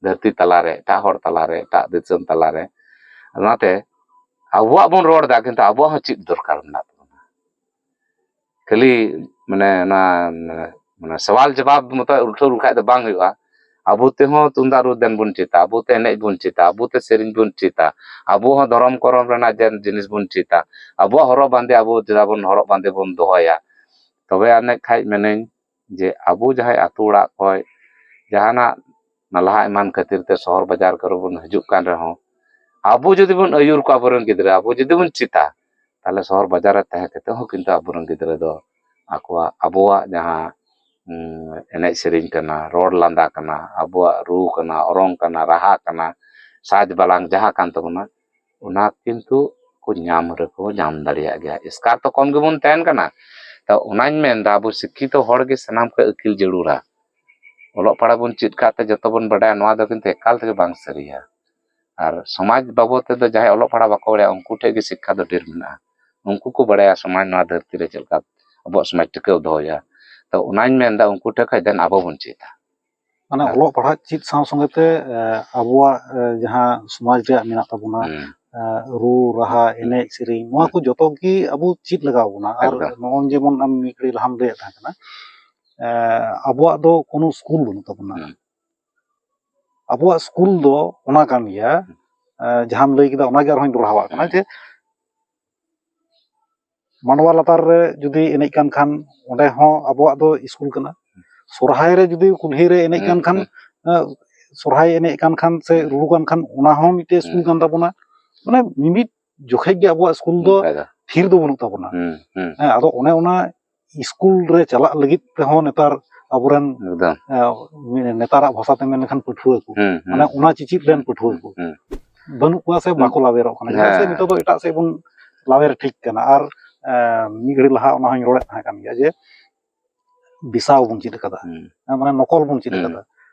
ᱫᱷᱟᱹᱨᱛᱤ ᱛᱟᱞᱟᱨᱮ, ᱮᱴᱟᱜ ᱦᱚᱲ ᱛᱟᱞᱟᱨᱮ, ᱮᱴᱟᱜ ᱫᱤᱥᱚᱢ ᱛᱟᱞᱟᱨᱮ᱾ ᱚᱱᱟᱛᱮ ᱟᱵᱚᱣᱟᱜ ᱵᱚᱱ ᱨᱚᱲ ᱮᱫᱟ, ᱠᱤᱱᱛᱩ ᱟᱵᱚᱣᱟᱜ ᱦᱚᱸ ᱪᱮᱫ ᱫᱚᱨᱠᱟᱨ ᱢᱮᱱᱟᱜ ᱛᱟᱵᱚᱱᱟ᱾ ᱠᱷᱟᱹᱞᱤ ᱢᱟᱱᱮ ᱚᱱᱟ, ᱢᱟᱱᱮ ᱢᱟᱱᱮ ᱥᱟᱣᱟᱞ ᱡᱚᱵᱟᱵ ᱢᱚᱛᱚ ᱩᱞᱴᱟᱹᱣ ᱞᱮᱠᱷᱟᱡ ᱫᱚ ᱵᱟᱝ ᱦᱩᱭᱩᱜᱼᱟ᱾ ᱟᱵᱚ ᱛᱮᱦᱚᱸ ᱛᱩᱢᱫᱟᱜ ᱨᱩ ᱫᱮᱱ ᱵᱚᱱ ᱪᱮᱫᱟ, ᱟᱵᱚ ᱛᱮ ᱮᱱᱮᱡ ᱵᱚᱱ ᱪᱮᱫᱟ, ᱟᱵᱚ ᱛᱮ ᱥᱮᱨᱮᱧ ᱵᱚᱱ ᱪᱮᱫᱟ, ᱟᱵᱚ ᱦᱚᱸ ᱫᱷᱚᱨᱚᱢ ᱠᱚᱨᱚᱢ ᱨᱮᱱᱟᱜ ᱡᱮ ᱡᱤᱱᱤᱥ ᱵᱚᱱ ᱪᱮᱫᱟ, ᱟᱵᱚᱣᱟᱜ ᱦᱚᱨᱚᱜ ᱵᱟᱸᱫᱮ ᱟᱵᱚ ᱪᱮᱫᱟᱜ ᱵᱚᱱ ᱦᱚᱨᱚᱜ ᱵᱟᱸᱫᱮ ᱵᱚᱱ ᱫᱚᱦᱚᱭᱟ᱾ ᱛᱚᱵᱮ ᱟᱹᱱᱤᱡ ᱠᱷᱟᱡ ᱢᱮᱱᱟᱹᱧ ᱡᱮ ᱟᱵᱚ ᱡᱟᱦᱟᱸᱭ ᱟᱛᱳ ᱚᱲᱟᱜ ᱠᱷᱚᱡ ᱡᱟᱦᱟᱱᱟᱜ ᱱᱟᱞᱦᱟ ᱮᱢᱟᱱ ᱠᱷᱟᱹᱛᱤᱨ ᱛᱮ ᱥᱚᱦᱚᱨ ᱵᱟᱡᱟᱨ ᱠᱚᱨᱮ ᱵᱚᱱ ᱦᱤᱡᱩᱜ ᱠᱟᱱ ᱨᱮᱦᱚᱸ, ᱟᱵᱚ ᱡᱩᱫᱤ ᱵᱚᱱ ᱟᱹᱭᱩᱨ ᱠᱚᱣᱟ ᱟᱵᱚᱨᱮᱱ ᱜᱤᱫᱽᱨᱟᱹ, ᱟᱵᱚ ᱡᱩᱫᱤ ᱵᱚᱱ ᱪᱮᱫᱟ, ᱛᱟᱦᱞᱮ ᱥᱚᱦᱚᱨ ᱵᱟᱡᱟᱨ ᱨᱮ ᱛᱟᱦᱮᱸ ᱠᱟᱛᱮ ᱦᱚᱸ ᱠᱤᱱᱛᱩ ᱟᱵᱚᱨᱮᱱ ᱜᱤᱫᱽᱨᱟᱹ ᱫᱚ ᱟᱠᱚᱣᱟᱜ, ᱟᱵᱚᱣᱟᱜ ᱡᱟᱦᱟᱸ, ᱩᱸ, ᱮᱱᱮᱡ ᱥᱮᱨᱮᱧ ᱠᱟᱱᱟ, ᱨᱚᱲ ᱞᱟᱸᱫᱟ ᱠᱟᱱᱟ, ᱟᱵᱚᱣᱟᱜ ᱨᱩ ᱠᱟᱱᱟ, ᱚᱨᱚᱝ ᱠᱟᱱᱟ, ᱨᱟᱦᱟ ᱠᱟᱱᱟ, ᱥᱟᱡᱽ ᱵᱟᱞᱟᱝ ᱡᱟᱦᱟᱸ ᱠᱟᱱ ᱛᱟᱵᱚᱱᱟ, ᱚᱱᱟ ᱠᱤᱱᱛᱩ ᱠᱚ ᱧᱟᱢ ᱨᱮᱠᱚ ᱧᱟᱢ ᱫᱟᱲᱮᱭᱟᱜ ᱜᱮᱭᱟ᱾ ᱮᱥᱠᱟᱨ ᱛᱚ ᱠᱚᱢ ᱜᱮᱵᱚᱱ ᱛᱟᱦᱮᱱ ᱠᱟᱱᱟ᱾ ᱛᱚ ᱚᱱᱟᱧ ᱢᱮᱱᱫᱟ, ᱟᱵᱚ ᱥᱤᱠᱠᱷᱤᱛᱚ ᱦᱚᱲ ᱜᱮ ᱥᱟᱱᱟᱢ ᱠᱷᱚᱱ ᱟᱹᱠᱤᱞ ᱡᱟᱹᱨᱩᱲᱟ᱾ ᱚᱞᱚᱜ ᱯᱟᱲᱦᱟᱜ ᱵᱚᱱ ᱪᱮᱫ ᱠᱟᱜ ᱛᱮ ᱡᱚᱛᱚ ᱵᱚᱱ ᱵᱟᱰᱟᱭᱟ, ᱱᱚᱣᱟ ᱫᱚ ᱠᱤᱱᱛᱩ ᱮᱠᱟᱞ ᱛᱮᱜᱮ ᱵᱟᱝ ᱥᱟᱹᱨᱤᱭᱟ᱾ ᱟᱨ ᱥᱚᱢᱟᱡᱽ ᱵᱟᱵᱚᱫ ᱛᱮᱫᱚ ᱡᱟᱦᱟᱸᱭ ᱚᱞᱚᱜ ᱯᱟᱲᱦᱟᱜ ᱵᱟᱠᱚ ᱵᱟᱲᱟᱭᱟ, ᱩᱱᱠᱩ ᱴᱷᱮᱱ ᱜᱮ ᱥᱤᱠᱠᱷᱟ ᱫᱚ ᱰᱷᱮᱨ ᱢᱮᱱᱟᱜᱼᱟ᱾ ᱩᱱᱠᱩ ᱠᱚ ᱵᱟᱲᱟᱭᱟ ᱥᱚᱢᱟᱡᱽ ᱱᱚᱣᱟ ᱫᱷᱟᱹᱨᱛᱤ ᱨᱮ ᱪᱮᱫ ᱞᱮᱠᱟ ᱟᱵᱚᱣᱟᱜ ᱥᱚᱢᱟᱡᱽ ᱴᱤᱠᱟᱹᱣ ᱫᱚᱦᱚᱭᱟ᱾ ᱛᱚ ᱚᱱᱟᱧ ᱢᱮᱱᱫᱟ, ᱩᱱᱠᱩ ᱴᱷᱮᱱ ᱠᱷᱚᱡ ᱫᱮᱱ ᱟᱵᱚ ᱵᱚᱱ ᱪᱮᱫᱟ᱾ ᱢᱟᱱᱮ ᱦᱮᱸ᱾ ᱚᱞᱚᱜ ᱯᱟᱲᱦᱟᱜ ᱪᱮᱫ ᱥᱟᱶ ᱥᱚᱸᱜᱮ ᱛᱮ, ᱮ, ᱟᱵᱚᱣᱟᱜ, ᱮ, ᱡᱟᱦᱟᱸ ᱥᱚᱢᱟᱡᱽ ᱨᱮᱭᱟᱜ ᱢᱮᱱᱟᱜ ᱛᱟᱵᱚᱱᱟ, ᱦᱩᱸ᱾ ᱮ, ᱨᱩ, ᱨᱟᱦᱟ, ᱦᱩᱸ᱾ ᱮᱱᱮᱡ, ᱥᱮᱨᱮᱧ, ᱱᱚᱣᱟ ᱦᱩᱸ᱾ ᱠᱚ ᱡᱚᱛᱚ ᱜᱮ ᱟᱵᱚ ᱪᱮᱫ ᱞᱟᱜᱟᱣ ᱵᱚᱱᱟ᱾ ᱟᱨ ᱮᱠᱫᱚᱢ᱾ ᱱᱚᱜᱼᱚᱭ ᱡᱮᱢᱚᱱ ᱟᱢ ᱢᱤᱫ ᱜᱷᱟᱹᱲᱤ ᱞᱟᱦᱟᱢ ᱞᱟᱹᱭᱮᱫ ᱛᱟᱦᱮᱸ ᱠᱟᱱᱟ, ᱮ, ᱟᱵᱚᱣᱟᱜ ᱫᱚ ᱠᱳᱱᱳ ᱥᱠᱩᱞ ᱵᱟᱹᱱᱩᱜ ᱛᱟᱵᱚᱱᱟ᱾ ᱦᱩᱸ᱾ ᱟᱵᱚᱣᱟᱜ ᱥᱠᱩᱞ ᱫᱚ ᱚᱱᱟ ᱠᱟᱱ ᱜᱮᱭᱟ, ᱦᱩᱸ᱾ ᱮ, ᱡᱟᱦᱟᱸᱢ ᱞᱟᱹᱭ ᱠᱮᱫᱟ, ᱚᱱᱟᱜᱮ ᱟᱨᱦᱚᱸᱧ ᱫᱚᱦᱲᱟᱣᱟᱜ ᱠᱟᱱᱟ ᱦᱩᱸ᱾ ᱡᱮ ᱢᱟᱰᱣᱟ ᱞᱟᱛᱟᱨ ᱨᱮ ᱡᱩᱫᱤ ᱮᱱᱮᱡ ᱠᱟᱱ ᱠᱷᱟᱱ, ᱚᱸᱰᱮ ᱦᱚᱸ ᱟᱵᱚᱣᱟᱜ ᱫᱚ ᱥᱠᱩᱞ ᱠᱟᱱᱟ᱾ ᱥᱚᱨᱦᱟᱭ ᱨᱮ ᱡᱩᱫᱤ ᱠᱩᱞᱦᱤ ᱨᱮ ᱮᱱᱮᱡ ᱦᱩᱸ, ᱠᱟᱱ ᱠᱷᱟᱱ, ᱦᱩᱸ᱾ ᱮ, ᱥᱚᱨᱦᱟᱭ ᱮᱱᱮᱡ ᱠᱟᱱ ᱠᱷᱟᱱ ᱥᱮ ᱦᱩᱸ᱾ ᱨᱩᱨᱩ ᱠᱟᱱ ᱠᱷᱟᱱ, ᱚᱱᱟ ᱦᱚᱸ ᱢᱤᱫᱴᱮᱡ ᱥᱠᱩᱞ ᱦᱩᱸ᱾ ᱠᱟᱱ ᱛᱟᱵᱚᱱᱟ᱾ ᱢᱟᱱᱮ ᱢᱤᱢᱤᱫ ᱡᱚᱠᱷᱮᱡ ᱜᱮ ᱟᱵᱚᱣᱟᱜ ᱥᱠᱩᱞ ᱫᱚ ᱚᱱᱠᱟ ᱜᱮ᱾ ᱛᱷᱤᱨ ᱫᱚ ᱵᱟᱹᱱᱩᱜ ᱛᱟᱵᱚᱱᱟ᱾ ᱦᱩᱸ, ᱦᱩᱸ᱾ ᱦᱮᱸ, ᱟᱫᱚ ᱚᱱᱮ ᱚᱱᱟ ᱥᱠᱩᱞ ᱨᱮ ᱪᱟᱞᱟᱜ ᱞᱟᱹᱜᱤᱫ ᱛᱮᱦᱚᱸ ᱱᱮᱛᱟᱨ ᱟᱵᱚᱨᱮᱱ, ᱮᱠᱫᱚᱢ᱾ ᱮ, ᱱᱮᱛᱟᱨᱟᱜ ᱵᱷᱟᱥᱟ ᱛᱮ ᱢᱮᱱ ᱞᱮᱠᱷᱟᱱ ᱯᱟᱹᱴᱷᱩᱣᱟᱹ ᱠᱚ, ᱦᱩᱸ, ᱦᱩᱸ᱾ ᱢᱟᱱᱮ ᱚᱱᱟ ᱪᱤᱪᱤᱫ ᱨᱮᱱ ᱯᱟᱹᱴᱷᱩᱣᱟᱹ ᱠᱚ ᱦᱩᱸ᱾ ᱵᱟᱹᱱᱩᱜ ᱠᱚᱣᱟ ᱥᱮ ᱦᱩᱸ᱾ ᱵᱟᱠᱚ ᱞᱟᱣᱮᱨᱚᱜ ᱠᱟᱱᱟ᱾ ᱪᱮᱫᱟᱜ ᱥᱮ ᱦᱮᱸ᱾ ᱱᱤᱛᱚᱜ ᱫᱚ ᱮᱴᱟᱜ ᱥᱮᱫ ᱵᱚᱱ ᱞᱟᱣᱮᱨ ᱴᱷᱤᱠ ᱠᱟᱱᱟ᱾ ᱟᱨ, ᱮ, ᱢᱤᱫ ᱜᱷᱟᱹᱲᱤ ᱞᱟᱦᱟ ᱚᱱᱟ ᱦᱚᱸᱧ ᱨᱚᱲᱮᱫ ᱛᱟᱦᱮᱸ ᱠᱟᱱ ᱜᱮᱭᱟ ᱡᱮ ᱵᱤᱥᱟᱣ ᱵᱚᱱ ᱪᱮᱫ ᱟᱠᱟᱫᱟ᱾ ᱦᱩᱸ᱾ ᱦᱮᱸ, ᱢᱟᱱᱮ ᱱᱚᱠᱚᱞ ᱵᱚᱱ ᱪᱮᱫ ᱦᱩᱸ᱾ ᱟᱠᱟᱫᱟ᱾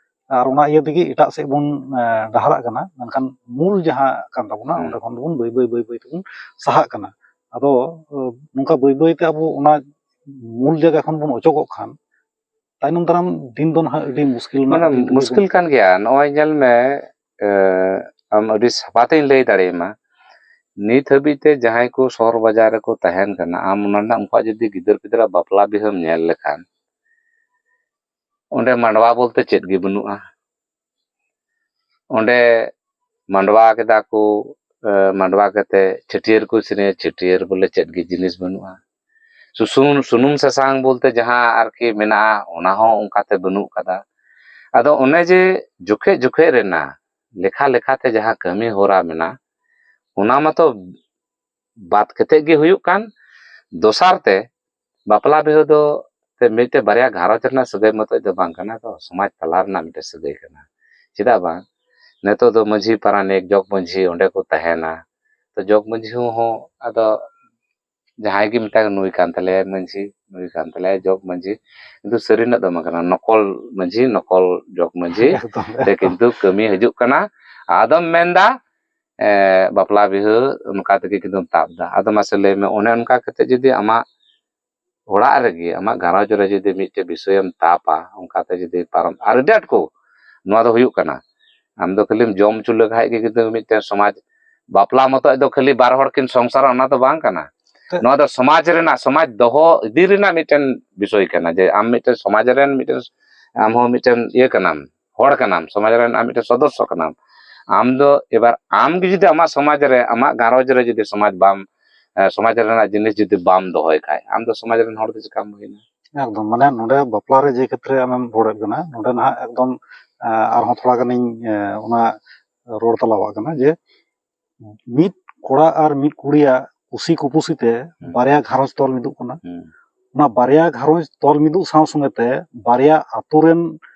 ᱟᱨ ᱚᱱᱟ ᱤᱭᱟᱹ ᱛᱮᱜᱮ ᱮᱴᱟᱜ ᱥᱮᱫ ᱵᱚᱱ, ᱮ, ᱰᱟᱦᱟᱨᱟᱜ ᱠᱟᱱᱟ᱾ ᱢᱮᱱᱠᱷᱟᱱ ᱢᱩᱞ ᱡᱟᱦᱟᱸ ᱠᱟᱱ ᱛᱟᱵᱚᱱᱟ, ᱦᱩᱸ᱾ ᱚᱸᱰᱮ ᱠᱷᱚᱱ ᱫᱚᱵᱚᱱ ᱵᱟᱹᱭ ᱵᱟᱹᱭ, ᱵᱟᱹᱭ ᱵᱟᱹᱭ ᱛᱮᱵᱚᱱ ᱥᱟᱦᱟᱜ ᱠᱟᱱᱟ᱾ ᱟᱫᱚ, ᱮ, ᱱᱚᱝᱠᱟ ᱵᱟᱹᱭ ᱵᱟᱹᱭ ᱛᱮ ᱟᱵᱚ ᱚᱱᱟ ᱢᱩᱞ ᱡᱟᱭᱜᱟ ᱠᱷᱚᱱ ᱵᱚᱱ ᱚᱪᱚᱜᱚᱜ ᱠᱷᱟᱱ, ᱛᱟᱭᱱᱚᱢ ᱫᱟᱨᱟᱢ ᱫᱤᱱ ᱫᱚ ᱱᱟᱦᱟᱜ ᱟᱹᱰᱤ ᱢᱩᱥᱠᱤᱞ ᱨᱮᱱᱟᱜ ᱢᱟᱱᱮ, ᱫᱤᱱ ᱨᱮᱜᱮ ᱢᱩᱥᱠᱤᱞ ᱵᱚᱱ ᱠᱟᱱ ᱜᱮᱭᱟ᱾ ᱱᱚᱜᱼᱚᱭ ᱧᱮᱞ ᱢᱮ, ᱮ, ᱟᱢ ᱟᱹᱰᱤ ᱥᱟᱯᱷᱟ ᱛᱮᱧ ᱞᱟᱹᱭ ᱫᱟᱲᱮᱭᱟᱢᱟ, ᱱᱤᱛ ᱦᱟᱹᱵᱤᱡ ᱛᱮ ᱡᱟᱦᱟᱸᱭ ᱠᱚ ᱥᱚᱦᱚᱨ ᱵᱟᱡᱟᱨ ᱨᱮᱠᱚ ᱛᱟᱦᱮᱱ ᱠᱟᱱᱟ, ᱟᱢ ᱚᱱᱟ ᱨᱮᱱᱟᱜ ᱩᱱᱠᱩᱣᱟᱜ ᱡᱩᱫᱤ ᱜᱤᱫᱟᱹᱨ ᱯᱤᱫᱟᱹᱨᱟᱜ ᱵᱟᱯᱞᱟ ᱵᱤᱦᱟᱹᱢ ᱧᱮᱞ ᱞᱮᱠᱷᱟᱱ, ᱚᱸᱰᱮ ᱢᱟᱰᱣᱟ ᱵᱚᱞᱛᱮ ᱪᱮᱫ ᱜᱮ ᱵᱟᱹᱱᱩᱜᱼᱟ᱾ ᱚᱸᱰᱮ ᱢᱟᱰᱣᱟ ᱠᱮᱫᱟ ᱠᱚ, ᱮ, ᱢᱟᱰᱣᱟ ᱠᱟᱛᱮ ᱪᱷᱟᱹᱴᱭᱟᱹᱨ ᱠᱚ ᱥᱮᱨᱮᱧᱟ, ᱪᱷᱟᱹᱴᱭᱟᱹᱨ ᱵᱚᱞᱮ ᱪᱮᱫ ᱜᱮ ᱡᱤᱱᱤᱥ ᱵᱟᱹᱱᱩᱜᱼᱟ᱾ ᱥᱩᱥᱩᱱ, ᱥᱩᱱᱩᱢ ᱥᱟᱥᱟᱝ ᱵᱚᱞᱛᱮ ᱡᱟᱦᱟᱸ ᱟᱨᱠᱤ ᱢᱮᱱᱟᱜᱼᱟ, ᱚᱱᱟ ᱦᱚᱸ ᱚᱱᱠᱟᱛᱮ ᱵᱟᱹᱱᱩᱜ ᱠᱟᱫᱟ᱾ ᱟᱫᱚ ᱚᱱᱮ ᱡᱮ ᱡᱚᱠᱷᱮᱡ ᱡᱚᱠᱷᱮᱡ ᱨᱮᱱᱟᱜ ᱞᱮᱠᱷᱟ ᱞᱮᱠᱷᱟᱛᱮ ᱡᱟᱦᱟᱸ ᱠᱟᱹᱢᱤ ᱦᱚᱨᱟ ᱢᱮᱱᱟᱜ, ᱚᱱᱟ ᱢᱟᱛᱚ ᱵᱟᱫ ᱠᱟᱛᱮ ᱜᱮ ᱦᱩᱭᱩᱜ ᱠᱟᱱ᱾ ᱫᱚᱥᱟᱨ ᱛᱮ, ᱵᱟᱯᱞᱟ ᱵᱤᱦᱟᱹ ᱫᱚ ᱛᱮ ᱢᱤᱫᱴᱮᱡ ᱵᱟᱨᱭᱟ ᱜᱷᱟᱨᱚᱸᱡᱽ ᱨᱮᱱᱟᱜ ᱥᱟᱹᱜᱟᱹᱭ ᱢᱚᱛᱚᱡ ᱫᱚ ᱵᱟᱝ ᱠᱟᱱᱟ, ᱛᱚ ᱥᱚᱢᱟᱡᱽ ᱛᱟᱞᱟ ᱨᱮᱱᱟᱜ ᱢᱤᱫᱴᱮᱡ ᱥᱟᱹᱜᱟᱹᱭ ᱠᱟᱱᱟ᱾ ᱪᱮᱫᱟᱜ ᱵᱟᱝ, ᱱᱤᱛᱚᱜ ᱫᱚ ᱢᱟᱹᱡᱷᱤ ᱯᱟᱨᱟᱱᱤᱠ ᱡᱚᱜᱽ ᱢᱟᱹᱡᱷᱤ ᱚᱸᱰᱮ ᱠᱚ ᱛᱟᱦᱮᱱᱟ, ᱛᱚ ᱡᱚᱜᱽ ᱢᱟᱹᱡᱷᱤ ᱦᱚᱸ ᱟᱫᱚ ᱡᱟᱦᱟᱸᱭ ᱜᱮ ᱢᱮᱛᱟᱭ ᱱᱩᱭ ᱠᱟᱱ ᱛᱟᱞᱮᱭᱟᱭ ᱢᱟᱹᱡᱷᱤ, ᱱᱩᱭ ᱠᱟᱱ ᱛᱟᱞᱮᱭᱟᱭ ᱡᱚᱜᱽ ᱢᱟᱹᱡᱷᱤ, ᱠᱤᱱᱛᱩ ᱥᱟᱹᱨᱤᱱᱟᱜ ᱫᱚ ᱵᱟᱝ ᱠᱟᱱᱟ, ᱱᱚᱠᱚᱞ ᱢᱟᱹᱡᱷᱤ, ᱱᱚᱠᱚᱞ ᱡᱚᱜᱽ ᱢᱟᱹᱡᱷᱤ ᱮᱠᱫᱚᱢ, ᱛᱮ ᱮᱠᱫᱚᱢ᱾ ᱠᱤᱱᱛᱩ ᱠᱟᱹᱢᱤ ᱦᱤᱡᱩᱜ ᱠᱟᱱᱟ᱾ ᱟᱫᱚᱢ ᱢᱮᱱᱫᱟ ᱮ, ᱵᱟᱯᱞᱟ ᱵᱤᱦᱟᱹ ᱚᱱᱠᱟ ᱛᱮᱜᱮ ᱠᱤᱱᱛᱩᱢ ᱛᱟᱵ ᱮᱫᱟ᱾ ᱟᱫᱚ ᱢᱟᱥᱮ ᱞᱟᱹᱭ ᱢᱮ, ᱚᱱᱮ ᱚᱱᱠᱟ ᱠᱟᱛᱮ ᱡᱩᱫᱤ ᱟᱢᱟᱜ ᱚᱲᱟᱜ ᱨᱮᱜᱮ, ᱟᱢᱟᱜ ᱜᱷᱟᱨᱚᱸᱡᱽ ᱨᱮ ᱡᱩᱫᱤ ᱢᱤᱫᱴᱮᱡ ᱵᱤᱥᱚᱭᱮᱢ ᱛᱟᱯᱟ, ᱚᱱᱠᱟᱛᱮ ᱡᱩᱫᱤ ᱯᱟᱨᱚᱢ, ᱟᱨ ᱟᱹᱰᱤ ᱟᱸᱴ ᱠᱚ, ᱱᱚᱣᱟ ᱫᱚ ᱦᱩᱭᱩᱜ ᱠᱟᱱᱟ᱾ ᱟᱢ ᱫᱚ ᱠᱷᱟᱹᱞᱤᱢ ᱡᱚᱢ ᱦᱚᱪᱚ ᱞᱮᱠᱷᱟᱡ ᱜᱮ ᱠᱤᱱᱛᱩ ᱢᱤᱫᱴᱮᱱ ᱥᱚᱢᱟᱡᱽ, ᱵᱟᱯᱞᱟ ᱢᱚᱛᱚᱡ ᱫᱚ ᱠᱷᱟᱹᱞᱤ ᱵᱟᱨ ᱦᱚᱲ ᱠᱤᱱ ᱥᱚᱝᱥᱟᱨᱟ, ᱚᱱᱟ ᱫᱚ ᱵᱟᱝ ᱠᱟᱱᱟ᱾ ᱛᱮ- ᱱᱚᱣᱟ ᱫᱚ ᱥᱚᱢᱟᱡᱽ ᱨᱮᱱᱟᱜ, ᱥᱚᱢᱟᱡᱽ ᱫᱚᱦᱚ ᱤᱫᱤ ᱨᱮᱱᱟᱜ ᱢᱤᱫᱴᱮᱱ ᱵᱤᱥᱚᱭ ᱠᱟᱱᱟ, ᱡᱮ ᱟᱢ ᱢᱤᱫᱴᱮᱱ ᱥᱚᱢᱟᱡᱽ ᱨᱮᱱ ᱢᱤᱫᱴᱮᱱ, ᱟᱢ ᱦᱚᱸ ᱢᱤᱫᱴᱮᱱ ᱤᱭᱟᱹ ᱠᱟᱱᱟᱢ, ᱦᱚᱲ ᱠᱟᱱᱟᱢ, ᱥᱚᱢᱟᱡᱽ ᱨᱮᱱ ᱟᱢ ᱢᱤᱫᱴᱮᱱ ᱥᱚᱫᱚᱥᱥᱚ ᱠᱟᱱᱟᱢ᱾ ᱟᱢ ᱫᱚ ᱮᱵᱟᱨ ᱟᱢ ᱜᱮ ᱡᱩᱫᱤ ᱟᱢᱟᱜ ᱥᱚᱢᱟᱡᱽ ᱨᱮ, ᱟᱢᱟᱜ ᱜᱷᱟᱨᱚᱸᱡᱽ ᱨᱮ ᱡᱩᱫᱤ ᱥᱚᱢᱟᱡᱽ ᱵᱟᱢ, ᱮ, ᱥᱚᱢᱟᱡᱽ ᱨᱮᱱᱟᱜ ᱡᱤᱱᱤᱥ ᱡᱩᱫᱤ ᱵᱟᱢ ᱫᱚᱦᱚᱭ ᱠᱷᱟᱡ, ᱟᱢ ᱫᱚ ᱥᱚᱢᱟᱡᱽ ᱨᱮᱱ ᱦᱚᱲ ᱫᱚ ᱪᱤᱠᱟᱢ ᱦᱩᱭᱱᱟ? ᱮᱠᱫᱚᱢ, ᱢᱟᱱᱮ ᱱᱚᱰᱮ ᱵᱟᱯᱞᱟ ᱨᱮ ᱡᱮ ᱠᱷᱮᱛᱨᱮ ᱟᱢᱮᱢ ᱨᱚᱲᱮᱫ ᱠᱟᱱᱟ, ᱱᱚᱰᱮ ᱱᱟᱦᱟᱜ ᱮᱠᱫᱚᱢ, ᱮ, ᱟᱨᱦᱚᱸ ᱛᱷᱚᱲᱟ ᱜᱟᱱᱤᱧ, ᱮ, ᱚᱱᱟ ᱨᱚᱲ ᱛᱟᱞᱟᱣᱟᱜ ᱠᱟᱱᱟ ᱡᱮ ᱢᱤᱫ ᱠᱚᱲᱟ ᱟᱨ ᱢᱤᱫ ᱠᱩᱲᱤᱭᱟᱜ ᱠᱩᱥᱤ ᱠᱩᱯᱩᱥᱤ ᱛᱮ ᱦᱩᱸ᱾ ᱵᱟᱨᱭᱟ ᱜᱷᱟᱨᱚᱸᱡᱽ ᱛᱚᱞ ᱢᱤᱫᱚᱜ ᱠᱟᱱᱟ᱾ ᱦᱩᱸ᱾ ᱚᱱᱟ ᱵᱟᱨᱭᱟ ᱜᱷᱟᱨᱚᱸᱡᱽ ᱛᱚᱞ ᱢᱤᱫᱚᱜ ᱥᱟᱶ ᱥᱚᱸᱜᱮ ᱛᱮ ᱵᱟᱨᱭᱟ ᱟᱛᱳ ᱨᱮᱱ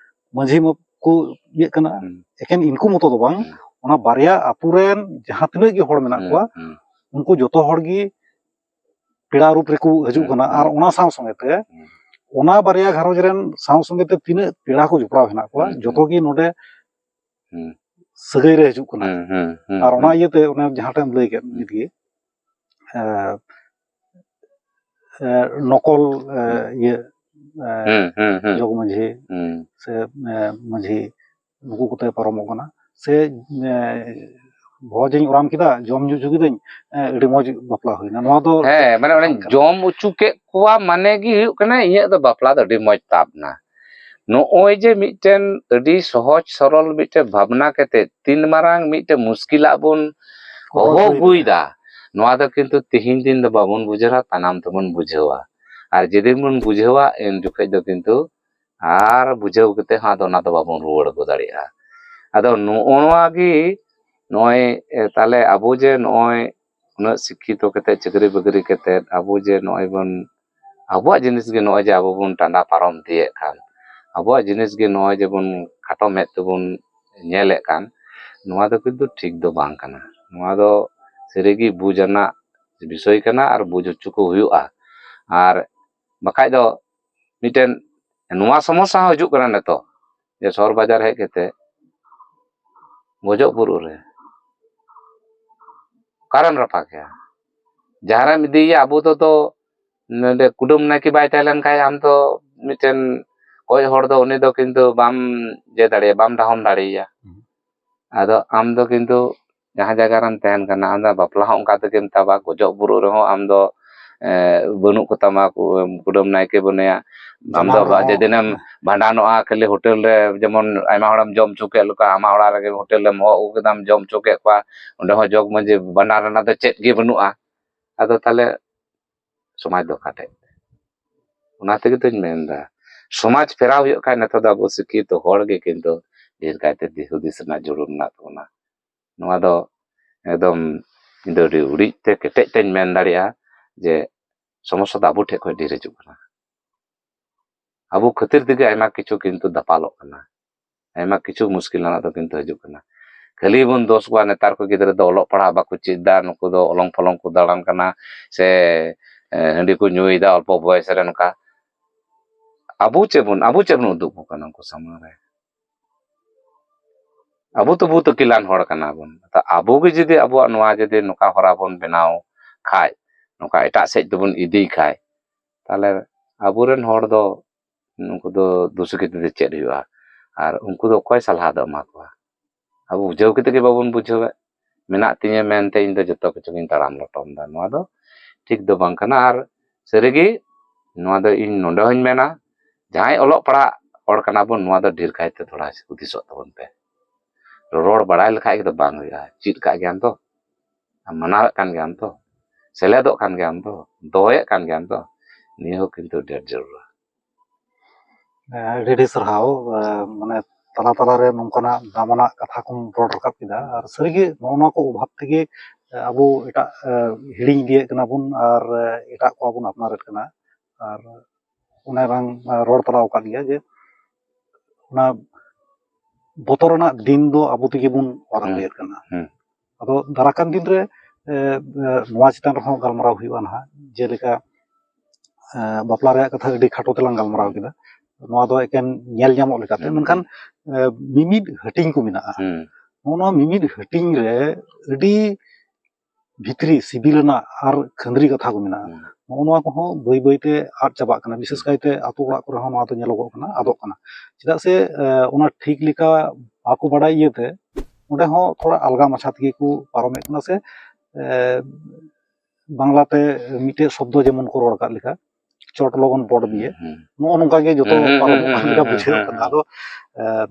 ᱢᱟᱹᱡᱷᱤ ᱢᱟ ᱠᱚ ᱤᱭᱟᱹᱜ ᱠᱟᱱᱟ᱾ ᱦᱩᱸ᱾ ᱮᱠᱮᱱ ᱤᱱᱠᱩ ᱢᱚᱛᱚ ᱫᱚ ᱵᱟᱝ, ᱦᱩᱸ᱾ ᱚᱱᱟ ᱵᱟᱨᱭᱟ ᱟᱛᱳ ᱨᱮᱱ ᱡᱟᱦᱟᱸ ᱛᱤᱱᱟᱹᱜ ᱜᱮ ᱦᱚᱲ ᱢᱮᱱᱟᱜ ᱦᱩᱸ, ᱠᱚᱣᱟ, ᱦᱩᱸ᱾ ᱩᱱᱠᱩ ᱡᱚᱛᱚ ᱦᱚᱲ ᱜᱮ ᱯᱮᱲᱟ ᱨᱩᱯ ᱨᱮᱠᱚ ᱦᱤᱡᱩᱜ ᱦᱩᱸ, ᱠᱟᱱᱟ᱾ ᱦᱩᱸ᱾ ᱟᱨ ᱚᱱᱟ ᱥᱟᱶ ᱥᱚᱸᱜᱮ ᱛᱮ ᱦᱩᱸ᱾ ᱚᱱᱟ ᱵᱟᱨᱭᱟ ᱜᱷᱟᱨᱚᱸᱡᱽ ᱨᱮᱱ ᱥᱟᱶ ᱥᱚᱸᱜᱮ ᱛᱮ ᱛᱤᱱᱟᱹᱜ ᱯᱮᱲᱟ ᱠᱚ ᱡᱚᱯᱲᱟᱣ ᱦᱮᱱᱟᱜ ᱠᱚᱣᱟ, ᱦᱩᱸ, ᱡᱚᱛᱚ ᱦᱩᱸ᱾ ᱜᱮ ᱱᱚᱰᱮ ᱦᱩᱸ᱾ ᱥᱟᱹᱜᱟᱹᱭ ᱨᱮ ᱦᱤᱡᱩᱜ ᱠᱟᱱᱟ᱾ ᱦᱩᱸ, ᱦᱩᱸ, ᱦᱩᱸ, ᱟᱨ ᱚᱱᱟ ᱦᱩᱸ᱾ ᱤᱭᱟᱹᱛᱮ ᱚᱱᱮ ᱡᱟᱦᱟᱸᱴᱟᱜ ᱮᱢ ᱞᱟᱹᱭ ᱠᱮᱫ ᱦᱩᱸ᱾ ᱱᱤᱛ ᱜᱮ, ᱮ, ᱮ, ᱱᱚᱠᱚᱞ, ᱮ, ᱦᱩᱸ᱾ ᱤᱭᱟᱹ, ᱮ, ᱦᱩᱸ, ᱦᱩᱸ, ᱦᱩᱸ᱾ ᱡᱚᱜᱽ ᱢᱟᱹᱡᱷᱤ ᱦᱩᱸ᱾ ᱥᱮ, ᱮ, ᱢᱟᱹᱡᱷᱤ ᱱᱩᱠᱩ ᱠᱚᱛᱮ ᱯᱟᱨᱚᱢᱚᱜ ᱠᱟᱱᱟ᱾ ᱥᱮ, ᱮ, ᱵᱷᱚᱡᱽ ᱤᱧ ᱚᱨᱟᱢ ᱠᱮᱫᱟ, ᱡᱚᱢ ᱧᱩ ᱦᱚᱪᱚ ᱠᱤᱫᱟᱹᱧ, ᱮ, ᱟᱹᱰᱤ ᱢᱚᱡᱽ ᱵᱟᱯᱞᱟ ᱦᱩᱭᱱᱟ᱾ ᱱᱚᱣᱟ ᱫᱚ ᱦᱮᱸ, ᱢᱟᱱᱮ ᱚᱱᱮᱧ ᱵᱟᱝ ᱠᱟᱱᱟ᱾ ᱡᱚᱢ ᱦᱚᱪᱚ ᱠᱮᱫ ᱠᱚᱣᱟ ᱢᱟᱱᱮ ᱜᱮ ᱦᱩᱭᱩᱜ ᱠᱟᱱᱟ ᱤᱧᱟᱹᱜ ᱫᱚ ᱵᱟᱯᱞᱟ ᱫᱚ ᱟᱹᱰᱤ ᱢᱚᱡᱽ ᱛᱟᱵ ᱮᱱᱟ᱾ ᱱᱚᱜᱼᱚᱭ ᱡᱮ ᱢᱤᱫᱴᱮᱱ ᱟᱹᱰᱤ ᱥᱚᱦᱚᱡ ᱥᱚᱨᱚᱞ ᱢᱤᱫᱴᱮᱱ ᱵᱷᱟᱵᱽᱱᱟ ᱠᱟᱛᱮ ᱛᱤᱱ ᱢᱟᱨᱟᱝ ᱢᱤᱫᱴᱮᱱ ᱢᱩᱥᱠᱤᱞᱟᱜ ᱵᱚᱱ ᱦᱚᱦᱚ ᱟᱹᱜᱩᱭᱮᱫᱟ, ᱱᱚᱣᱟ ᱫᱚ ᱠᱤᱱᱛᱩ ᱛᱤᱦᱤᱧ ᱫᱤᱱ ᱫᱚ ᱵᱟᱵᱚᱱ ᱵᱩᱡᱷᱟᱹᱣᱟ, ᱛᱟᱭᱱᱚᱢ ᱛᱮᱵᱚᱱ ᱵᱩᱡᱷᱟᱹᱣᱟ᱾ ᱟᱨ ᱡᱮᱫᱤᱱ ᱵᱚᱱ ᱵᱩᱡᱷᱟᱹᱣᱟ, ᱩᱱ ᱡᱚᱠᱷᱚᱡ ᱫᱚ ᱠᱤᱱᱛᱩ ᱟᱨ ᱵᱩᱡᱷᱟᱹᱣ ᱠᱟᱛᱮ ᱦᱚᱸ ᱟᱫᱚ ᱚᱱᱟ ᱫᱚ ᱵᱟᱵᱚᱱ ᱨᱩᱣᱟᱹᱲ ᱟᱹᱜᱩ ᱫᱟᱲᱮᱭᱟᱜᱼᱟ᱾ ᱟᱫᱚ ᱱᱚᱜᱼᱚ ᱱᱚᱣᱟ ᱜᱮ ᱱᱚᱜᱼᱚᱭ, ᱮ, ᱛᱟᱦᱞᱮ ᱟᱵᱚ ᱡᱮ ᱱᱚᱜᱼᱚᱭ ᱩᱱᱟᱹᱜ ᱥᱤᱠᱠᱷᱤᱛᱚ ᱠᱟᱛᱮ, ᱪᱟᱹᱠᱨᱤ ᱵᱟᱹᱠᱨᱤ ᱠᱟᱛᱮ, ᱟᱵᱚ ᱡᱮ ᱱᱚᱜᱼᱚᱭ ᱵᱚᱱ, ᱟᱵᱚᱣᱟᱜ ᱡᱤᱱᱤᱥ ᱜᱮ ᱱᱚᱜᱼᱚᱭ ᱡᱮ ᱟᱵᱚ ᱵᱚᱱ ᱴᱟᱸᱰᱟ ᱯᱟᱨᱚᱢ ᱤᱫᱤᱭᱮᱫ ᱠᱟᱱ, ᱟᱵᱚᱣᱟᱜ ᱡᱤᱱᱤᱥ ᱜᱮ ᱱᱚᱜᱼᱚᱭ ᱡᱮᱵᱚᱱ ᱠᱷᱟᱴᱚ ᱢᱮᱫ ᱛᱮᱵᱚᱱ ᱧᱮᱞᱮᱫ ᱠᱟᱱ, ᱱᱚᱣᱟ ᱫᱚ ᱠᱤᱱᱛᱩ ᱴᱷᱤᱠ ᱫᱚ ᱵᱟᱝ ᱠᱟᱱᱟ᱾ ᱱᱚᱣᱟ ᱫᱚ ᱥᱟᱹᱨᱤᱜᱮ ᱵᱩᱡᱽ ᱟᱱᱟᱜ ᱵᱤᱥᱚᱭ ᱠᱟᱱᱟ ᱟᱨ ᱵᱩᱡᱽ ᱦᱚᱪᱚ ᱠᱚ ᱦᱩᱭᱩᱜᱼᱟ᱾ ᱟᱨ ᱵᱟᱠᱷᱟᱡ ᱫᱚ ᱢᱤᱫᱴᱮᱱ ᱱᱚᱣᱟ ᱥᱚᱢᱚᱥᱥᱟ ᱦᱚᱸ ᱦᱤᱡᱩᱜ ᱠᱟᱱᱟ ᱱᱤᱛᱚᱜ, ᱡᱮ ᱥᱚᱦᱚᱨ ᱵᱟᱡᱟᱨ ᱦᱮᱡ ᱠᱟᱛᱮ ᱜᱚᱡᱚᱜ ᱵᱩᱨᱩᱜ ᱨᱮ ᱚᱠᱟᱨᱮᱢ ᱨᱟᱯᱟᱜᱮᱭᱟ? ᱡᱟᱦᱟᱸ ᱨᱮᱢ ᱤᱫᱤᱭᱮᱭᱟ, ᱟᱵᱚ ᱫᱚ, ᱫᱚ ᱱᱚᱰᱮ ᱠᱩᱰᱟᱹᱢ ᱱᱟᱭᱠᱮ ᱵᱟᱭ ᱛᱟᱦᱮᱸ ᱞᱮᱱ ᱠᱷᱟᱡ, ᱟᱢ ᱫᱚ ᱢᱤᱫᱴᱮᱱ ᱜᱚᱡ ᱦᱚᱲ ᱫᱚ ᱩᱱᱤ ᱫᱚ ᱠᱤᱱᱛᱩ ᱵᱟᱢ ᱤᱭᱟᱹ ᱫᱟᱲᱮᱭᱟᱭᱟ, ᱵᱟᱢ ᱫᱟᱦᱚᱱ ᱫᱟᱲᱮᱭᱟᱭᱟ᱾ ᱦᱩᱸ᱾ ᱟᱫᱚ ᱟᱢ ᱫᱚ ᱠᱤᱱᱛᱩ ᱡᱟᱦᱟᱸ ᱡᱟᱭᱜᱟ ᱨᱮᱢ ᱛᱟᱦᱮᱱ ᱠᱟᱱᱟ, ᱟᱢ ᱫᱚ ᱵᱟᱯᱞᱟ ᱦᱚᱸ ᱚᱱᱠᱟ ᱛᱮᱜᱮᱢ ᱛᱟᱵᱟ, ᱜᱚᱡᱚᱜ ᱵᱩᱨᱩᱜ ᱨᱮᱦᱚᱸ ᱟᱢ ᱫᱚ, ᱮ, ᱵᱟᱹᱱᱩᱜ ᱠᱚᱛᱟᱢᱟ, ᱠᱩ-, ᱠᱩᱰᱟᱹᱢ ᱱᱟᱭᱠᱮ ᱵᱟᱹᱱᱩᱭᱟ᱾ ᱟᱢ ᱫᱚ ᱡᱟᱱᱟᱢ ᱵᱟ-, ᱨᱮᱦᱚᱸ᱾ ᱡᱮᱫᱤᱱᱮᱢ ᱵᱷᱟᱸᱰᱟᱱᱚᱜᱼᱟ, ᱠᱷᱟᱹᱞᱤ ᱦᱳᱴᱮᱞ ᱨᱮ, ᱡᱮᱢᱚᱱ ᱟᱭᱢᱟ ᱦᱚᱲᱮᱢ ᱡᱚᱢ ᱦᱚᱪᱚ ᱠᱮᱫ ᱞᱮᱠᱟ, ᱟᱢᱟᱜ ᱚᱲᱟᱜ ᱨᱮᱜᱮ ᱦᱳᱴᱮᱞ ᱨᱮᱢ ᱦᱚᱦᱚ ᱟᱹᱜᱩ ᱠᱮᱫᱟᱢ, ᱡᱚᱢ ᱦᱚᱪᱚ ᱠᱮᱫ ᱠᱚᱣᱟ, ᱚᱸᱰᱮ ᱦᱚᱸ ᱡᱚᱜᱽ ᱢᱟᱹᱡᱷᱤ ᱵᱷᱟᱸᱰᱟᱱ ᱨᱮᱱᱟᱜ ᱫᱚ ᱪᱮᱫ ᱜᱮ ᱵᱟᱹᱱᱩᱜᱼᱟ᱾ ᱟᱫᱚ ᱛᱟᱦᱞᱮ ᱥᱚᱢᱟᱡᱽ ᱫᱚ ᱚᱠᱟ ᱴᱷᱮᱡ? ᱚᱱᱟ ᱛᱮᱜᱮ ᱛᱚᱧ ᱢᱮᱱᱫᱟ, ᱥᱚᱢᱟᱡᱽ ᱯᱷᱮᱨᱟᱣ ᱦᱩᱭᱩᱜ ᱠᱷᱟᱡ, ᱱᱤᱛᱚᱜ ᱫᱚ ᱟᱵᱚ ᱥᱤᱠᱠᱷᱤᱛᱚ ᱦᱚᱲ ᱜᱮ ᱠᱤᱱᱛᱩ ᱰᱷᱮᱨ ᱠᱟᱭᱛᱮ ᱫᱤᱥ ᱦᱩᱫᱤᱥ ᱨᱮᱱᱟᱜ ᱡᱟᱹᱨᱩᱲ ᱢᱮᱱᱟᱜ ᱛᱟᱵᱚᱱᱟ᱾ ᱱᱚᱣᱟ ᱫᱚ ᱮᱠᱫᱚᱢ ᱤᱧ ᱫᱚ ᱟᱹᱰᱤ ᱩᱲᱤᱡ ᱛᱮ ᱠᱮᱴᱮᱡ ᱛᱮᱧ ᱢᱮᱱ ᱫᱟᱲᱮᱭᱟᱜᱼᱟ ᱡᱮ ᱥᱚᱢᱚᱥᱥᱟ ᱫᱚ ᱟᱵᱚ ᱴᱷᱮᱡ ᱠᱷᱚᱡ ᱰᱷᱮᱨ ᱦᱤᱡᱩᱜ ᱠᱟᱱᱟ᱾ ᱟᱵᱚ ᱠᱷᱟᱹᱛᱤᱨ ᱛᱮᱜᱮ ᱟᱭᱢᱟ ᱠᱤᱪᱷᱩ ᱠᱤᱱᱛᱩ ᱫᱟᱯᱟᱞᱚᱜ ᱠᱟᱱᱟ, ᱟᱭᱢᱟ ᱠᱤᱪᱷᱩ ᱢᱩᱥᱠᱤᱞ ᱟᱱᱟᱜ ᱫᱚ ᱠᱤᱱᱛᱩ ᱦᱤᱡᱩᱜ ᱠᱟᱱᱟ᱾ ᱠᱷᱟᱹᱞᱤ ᱵᱚᱱ ᱫᱳᱥ ᱠᱚᱣᱟ, ᱱᱮᱛᱟᱨ ᱠᱚ ᱜᱤᱫᱽᱨᱟᱹ ᱫᱚ ᱚᱞᱚᱜ ᱯᱟᱲᱦᱟᱜ ᱵᱟᱠᱚ ᱪᱮᱫ ᱫᱟ, ᱱᱩᱠᱩ ᱫᱚ ᱚᱞᱚᱝ ᱯᱷᱚᱞᱚᱝ ᱠᱚ ᱫᱟᱬᱟᱱ ᱠᱟᱱᱟ, ᱥᱮ, ᱮ, ᱦᱟᱺᱰᱤ ᱠᱚ ᱧᱩᱭᱮᱫᱟ ᱚᱞᱯᱚ ᱵᱚᱭᱮᱥ ᱨᱮ᱾ ᱱᱚᱝᱠᱟ ᱟᱵᱚ ᱪᱮᱫ ᱵᱚᱱ, ᱟᱵᱚ ᱪᱮᱫ ᱵᱚᱱ ᱩᱫᱩᱜ ᱟᱠᱚ ᱠᱟᱱᱟ ᱩᱱᱠᱩ ᱥᱟᱢᱟᱝ ᱨᱮ? ᱟᱵᱚ ᱛᱚ ᱵᱩᱫ ᱟᱹᱠᱤᱞᱟᱱ ᱦᱚᱲ ᱠᱟᱱᱟ ᱵᱚᱱ᱾ ᱛᱚ ᱟᱵᱚ ᱜᱮ ᱡᱩᱫᱤ ᱟᱵᱚᱣᱟᱜ ᱱᱚᱣᱟ ᱡᱩᱫᱤ ᱱᱚᱝᱠᱟ ᱦᱚᱨᱟ ᱵᱚᱱ ᱵᱮᱱᱟᱣ ᱠᱷᱟᱡ, ᱱᱚᱝᱠᱟ ᱮᱴᱟᱜ ᱥᱮᱫ ᱛᱮᱵᱚᱱ ᱤᱫᱤᱭ ᱠᱷᱟᱡ, ᱛᱟᱦᱞᱮ ᱟᱵᱚᱨᱮᱱ ᱦᱚᱲ ᱫᱚ, ᱩᱱᱠᱩ ᱫᱚ ᱫᱩᱥᱤ ᱠᱟᱛᱮ ᱫᱚ ᱪᱮᱫ ᱦᱩᱭᱩᱜᱼᱟ? ᱟᱨ ᱩᱱᱠᱩ ᱫᱚ ᱚᱠᱚᱭ ᱥᱟᱞᱦᱟ ᱫᱚ ᱮᱢᱟ ᱠᱚᱣᱟ? ᱟᱵᱚ ᱵᱩᱡᱷᱟᱹᱣ ᱠᱟᱛᱮ ᱜᱮ ᱵᱟᱵᱚᱱ ᱵᱩᱡᱷᱟᱹᱣᱮᱫ᱾ ᱢᱮᱱᱟᱜ ᱛᱤᱧᱟᱹ ᱢᱮᱱᱛᱮ ᱤᱧ ᱫᱚ ᱡᱚᱛᱚ ᱠᱤᱪᱷᱩ ᱜᱤᱧ ᱛᱟᱲᱟᱢ ᱞᱚᱴᱚᱢ ᱮᱫᱟ, ᱱᱚᱣᱟ ᱫᱚ ᱴᱷᱤᱠ ᱫᱚ ᱵᱟᱝ ᱠᱟᱱᱟ᱾ ᱟᱨ ᱥᱟᱹᱨᱤᱜᱮ ᱱᱚᱣᱟ ᱫᱚ ᱤᱧ ᱱᱚᱰᱮ ᱦᱚᱸᱧ ᱢᱮᱱᱟ, ᱡᱟᱦᱟᱸᱭ ᱚᱞᱚᱜ ᱯᱟᱲᱦᱟᱜ ᱦᱚᱲ ᱠᱟᱱᱟ ᱵᱚᱱ, ᱱᱚᱣᱟ ᱫᱚ ᱰᱷᱮᱨ ᱠᱟᱭᱛᱮ ᱛᱷᱚᱲᱟ ᱦᱩᱫᱤᱥᱚᱜ ᱛᱟᱵᱚᱱ ᱯᱮ᱾ ᱨᱚᱲ ᱵᱟᱲᱟᱭ ᱞᱮᱠᱷᱟᱡ ᱜᱮ ᱫᱚ ᱵᱟᱝ ᱦᱩᱭᱩᱜᱼᱟ᱾ ᱪᱮᱫ ᱠᱟᱜ ᱜᱮᱭᱟᱢ ᱛᱚ, ᱢᱟᱱᱟᱣᱮᱫ ᱠᱟᱱ ᱜᱮᱭᱟᱢ ᱛᱚ, ᱥᱮᱞᱮᱫᱚᱜ ᱠᱟᱱ ᱜᱮᱭᱟᱢ ᱛᱚ, ᱫᱚᱦᱚᱭᱮᱫ ᱠᱟᱱ ᱜᱮᱭᱟᱢ ᱛᱚ, ᱱᱤᱭᱟᱹ ᱦᱚᱸ ᱠᱤᱱᱛᱩ ᱰᱷᱮᱨ ᱡᱟᱹᱨᱩᱲᱟ᱾ ᱟᱹᱰᱤ ᱟᱹᱰᱤ ᱥᱟᱨᱦᱟᱣ᱾ ᱢᱟᱱᱮ ᱛᱟᱞᱟ ᱛᱟᱞᱟᱨᱮ ᱱᱚᱝᱠᱟᱱᱟᱜ ᱫᱟᱢᱟᱱᱟᱜ ᱠᱟᱛᱷᱟ ᱠᱚᱢ ᱨᱚᱲ ᱨᱟᱠᱟᱵ ᱠᱮᱫᱟ᱾ ᱟᱨ ᱥᱟᱹᱨᱤᱜᱮ ᱱᱚᱜᱼᱚ ᱱᱚᱣᱟ ᱠᱚ ᱚᱵᱷᱟᱵ ᱛᱮᱜᱮ ᱟᱵᱚ ᱮᱴᱟᱜ ᱦᱤᱲᱤᱧ ᱤᱫᱤᱭᱮᱫ ᱠᱟᱱᱟ ᱵᱚᱱ ᱟᱨ ᱮᱴᱟᱜ ᱠᱚᱣᱟᱜ ᱵᱚᱱ ᱟᱯᱱᱟᱨᱮᱫ ᱠᱟᱱᱟ᱾ ᱟᱨ ᱚᱱᱮ ᱵᱟᱝ ᱨᱚᱲ ᱛᱟᱞᱟᱣ ᱟᱠᱟᱫ ᱜᱮᱭᱟ ᱡᱮ ᱚᱱᱟ ᱵᱚᱛᱚᱨ ᱨᱮᱱᱟᱜ ᱫᱤᱱ ᱫᱚ ᱟᱵᱚ ᱛᱮᱜᱮ ᱵᱚᱱ ᱚᱨ ᱟᱹᱜᱩᱭᱮᱫ ᱠᱟᱱᱟ᱾ ᱟᱫᱚ ᱫᱟᱨᱟᱠᱟᱱ ᱫᱤᱱ ᱨᱮ ᱱᱚᱣᱟ ᱪᱮᱛᱟᱱ ᱨᱮᱦᱚᱸ ᱜᱟᱞᱢᱟᱨᱟᱣ ᱦᱩᱭᱩᱜᱼᱟ ᱱᱟᱦᱟᱜ᱾ ᱡᱮᱞᱮᱠᱟ ᱵᱟᱯᱞᱟ ᱨᱮᱭᱟᱜ ᱠᱟᱛᱷᱟ ᱟᱹᱰᱤ ᱠᱷᱟᱴᱚ ᱛᱮᱞᱟᱝ ᱜᱟᱞᱢᱟᱨᱟᱣ ᱠᱮᱫᱟ᱾ ᱱᱚᱣᱟ ᱫᱚ ᱮᱠᱮᱱ ᱧᱮᱞ ᱧᱟᱢᱚᱜ ᱞᱮᱠᱟᱛᱮ, ᱢᱮᱱᱠᱷᱟᱱ ᱢᱤᱢᱤᱫ ᱦᱟᱹᱴᱤᱧ ᱠᱚ ᱢᱮᱱᱟᱜᱼᱟ᱾ ᱱᱚᱜᱼᱚ ᱱᱚᱣᱟ ᱢᱤᱢᱤᱫ ᱦᱟᱹᱴᱤᱧ ᱨᱮ ᱟᱹᱰᱤ ᱵᱷᱤᱛᱨᱤ ᱥᱤᱵᱤᱞ ᱨᱮᱱᱟᱜ ᱟᱨ ᱠᱷᱟᱹᱱᱫᱽᱨᱤ ᱠᱟᱛᱷᱟ ᱠᱚ ᱢᱮᱱᱟᱜᱼᱟ᱾ ᱱᱚᱜᱼᱚ ᱱᱚᱣᱟ ᱠᱚᱦᱚᱸ ᱵᱟᱹᱭ ᱵᱟᱹᱭᱛᱮ ᱟᱫ ᱪᱟᱵᱟᱜ ᱠᱟᱱᱟ᱾ ᱵᱤᱥᱮᱥ ᱠᱟᱭᱛᱮ ᱟᱛᱳ ᱚᱲᱟᱜ ᱠᱚᱨᱮ ᱦᱚᱸ ᱱᱚᱣᱟ ᱫᱚ ᱧᱮᱞᱚᱜᱚᱜ ᱠᱟᱱᱟ, ᱟᱫᱚᱜ ᱠᱟᱱᱟ᱾ ᱪᱮᱫᱟᱜ ᱥᱮ ᱚᱱᱟ ᱴᱷᱤᱠ ᱞᱮᱠᱟ ᱵᱟᱠᱚ ᱵᱟᱰᱟᱭ ᱤᱭᱟᱹᱛᱮ ᱚᱸᱰᱮ ᱦᱚᱸ ᱛᱷᱚᱲᱟ ᱟᱞᱜᱟ ᱢᱟᱪᱷᱟ ᱛᱮᱜᱮ ᱠᱚ ᱯᱟᱨᱚᱢᱮᱫ ᱠᱟᱱᱟ᱾ ᱥᱮ ᱵᱟᱝᱞᱟᱛᱮ ᱢᱤᱫᱴᱮᱡ ᱥᱚᱵᱫᱚ ᱡᱮᱢᱚᱱ ᱠᱚ ᱨᱚᱲ ᱠᱟᱜ ᱞᱮᱠᱟ, ᱪᱚᱴ ᱞᱚᱜᱚᱱ ᱵᱚᱴ ᱵᱤᱭᱮ, ᱱᱚᱜᱼᱚ ᱱᱚᱝᱠᱟ ᱜᱮ ᱡᱚᱛᱚ ᱯᱟᱨᱚᱢᱚᱜ ᱠᱟᱱ ᱞᱮᱠᱟ ᱵᱩᱡᱷᱟᱹᱜ ᱠᱟᱱᱟ᱾ ᱟᱫᱚ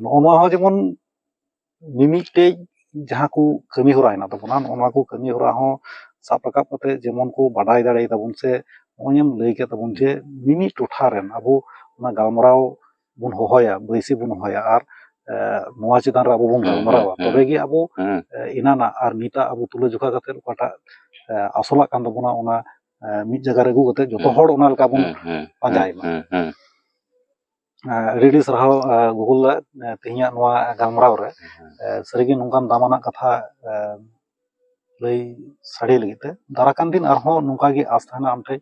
ᱱᱚᱜᱼᱚ ᱱᱚᱣᱟ ᱦᱚᱸ ᱡᱮᱢᱚᱱ ᱢᱤᱢᱤᱫᱴᱮᱡ ᱡᱟᱦᱟᱸ ᱠᱚ ᱠᱟᱹᱢᱤ ᱦᱚᱨᱟ ᱦᱮᱱᱟᱜ ᱛᱟᱵᱚᱱᱟ, ᱱᱚᱜᱼᱚ ᱱᱚᱣᱟ ᱠᱚ ᱠᱟᱹᱢᱤ ᱦᱚᱨᱟ ᱦᱚᱸ ᱥᱟᱵ ᱨᱟᱠᱟᱵ ᱠᱟᱛᱮ ᱡᱮᱢᱚᱱ ᱠᱚ ᱵᱟᱰᱟᱭ ᱫᱟᱲᱮᱭᱟᱜ ᱛᱟᱵᱚᱱ, ᱥᱮ ᱱᱚᱜᱼᱚᱭ ᱮᱢ ᱞᱟᱹᱭ ᱠᱮᱫ ᱛᱟᱵᱚᱱ ᱡᱮ ᱢᱤᱢᱤᱫ ᱴᱚᱴᱷᱟ ᱨᱮᱱ ᱟᱵᱚ ᱚᱱᱟ ᱜᱟᱞᱢᱟᱨᱟᱣ ᱵᱚᱱ ᱦᱚᱦᱚᱭᱟ, ᱵᱟᱹᱭᱥᱤ ᱵᱚᱱ ᱦᱚᱦᱚᱭᱟ, ᱟᱨ ᱱᱚᱣᱟ ᱪᱮᱛᱟᱱ ᱨᱮ ᱟᱵᱚ ᱵᱚᱱ ᱜᱟᱞᱢᱟᱨᱟᱣᱟ, ᱛᱚᱵᱮ ᱜᱮ ᱟᱵᱚ ᱮᱱᱟᱱᱟᱜ ᱟᱨ ᱱᱤᱛᱟᱜ ᱟᱵᱚ ᱛᱩᱞᱟᱹ ᱡᱚᱠᱷᱟ ᱠᱟᱛᱮ ᱚᱠᱟᱴᱟᱜ ᱟᱥᱚᱞᱟᱜ ᱠᱟᱱ ᱛᱟᱵᱚᱱᱟ, ᱚᱱᱟ ᱢᱤᱫ ᱡᱟᱭᱜᱟ ᱨᱮ ᱟᱹᱜᱩ ᱠᱟᱛᱮ ᱡᱚᱛᱚ ᱦᱚᱲ ᱚᱱᱟ ᱞᱮᱠᱟ ᱵᱚᱱ ᱯᱟᱸᱡᱟᱭ ᱢᱟ᱾ ᱟᱹᱰᱤ ᱟᱹᱰᱤ ᱥᱟᱨᱦᱟᱣ ᱜᱩᱜᱩᱞ ᱫᱟ, ᱛᱮᱦᱮᱧᱟᱜ ᱱᱚᱣᱟ ᱜᱟᱞᱢᱟᱨᱟᱣ ᱨᱮ ᱥᱟᱹᱨᱤᱜᱮ ᱱᱚᱝᱠᱟᱱ ᱫᱟᱢᱟᱱᱟᱜ ᱠᱟᱛᱷᱟ ᱞᱟᱹᱭ ᱥᱟᱰᱮ ᱞᱟᱹᱜᱤᱫ ᱛᱮ᱾ ᱫᱟᱨᱟᱠᱟᱱ ᱫᱤᱱ ᱟᱨᱦᱚᱸ ᱱᱚᱝᱠᱟ ᱜᱮ ᱟᱸᱥ ᱛᱟᱦᱮᱱᱟ ᱟᱢ ᱴᱷᱮᱱ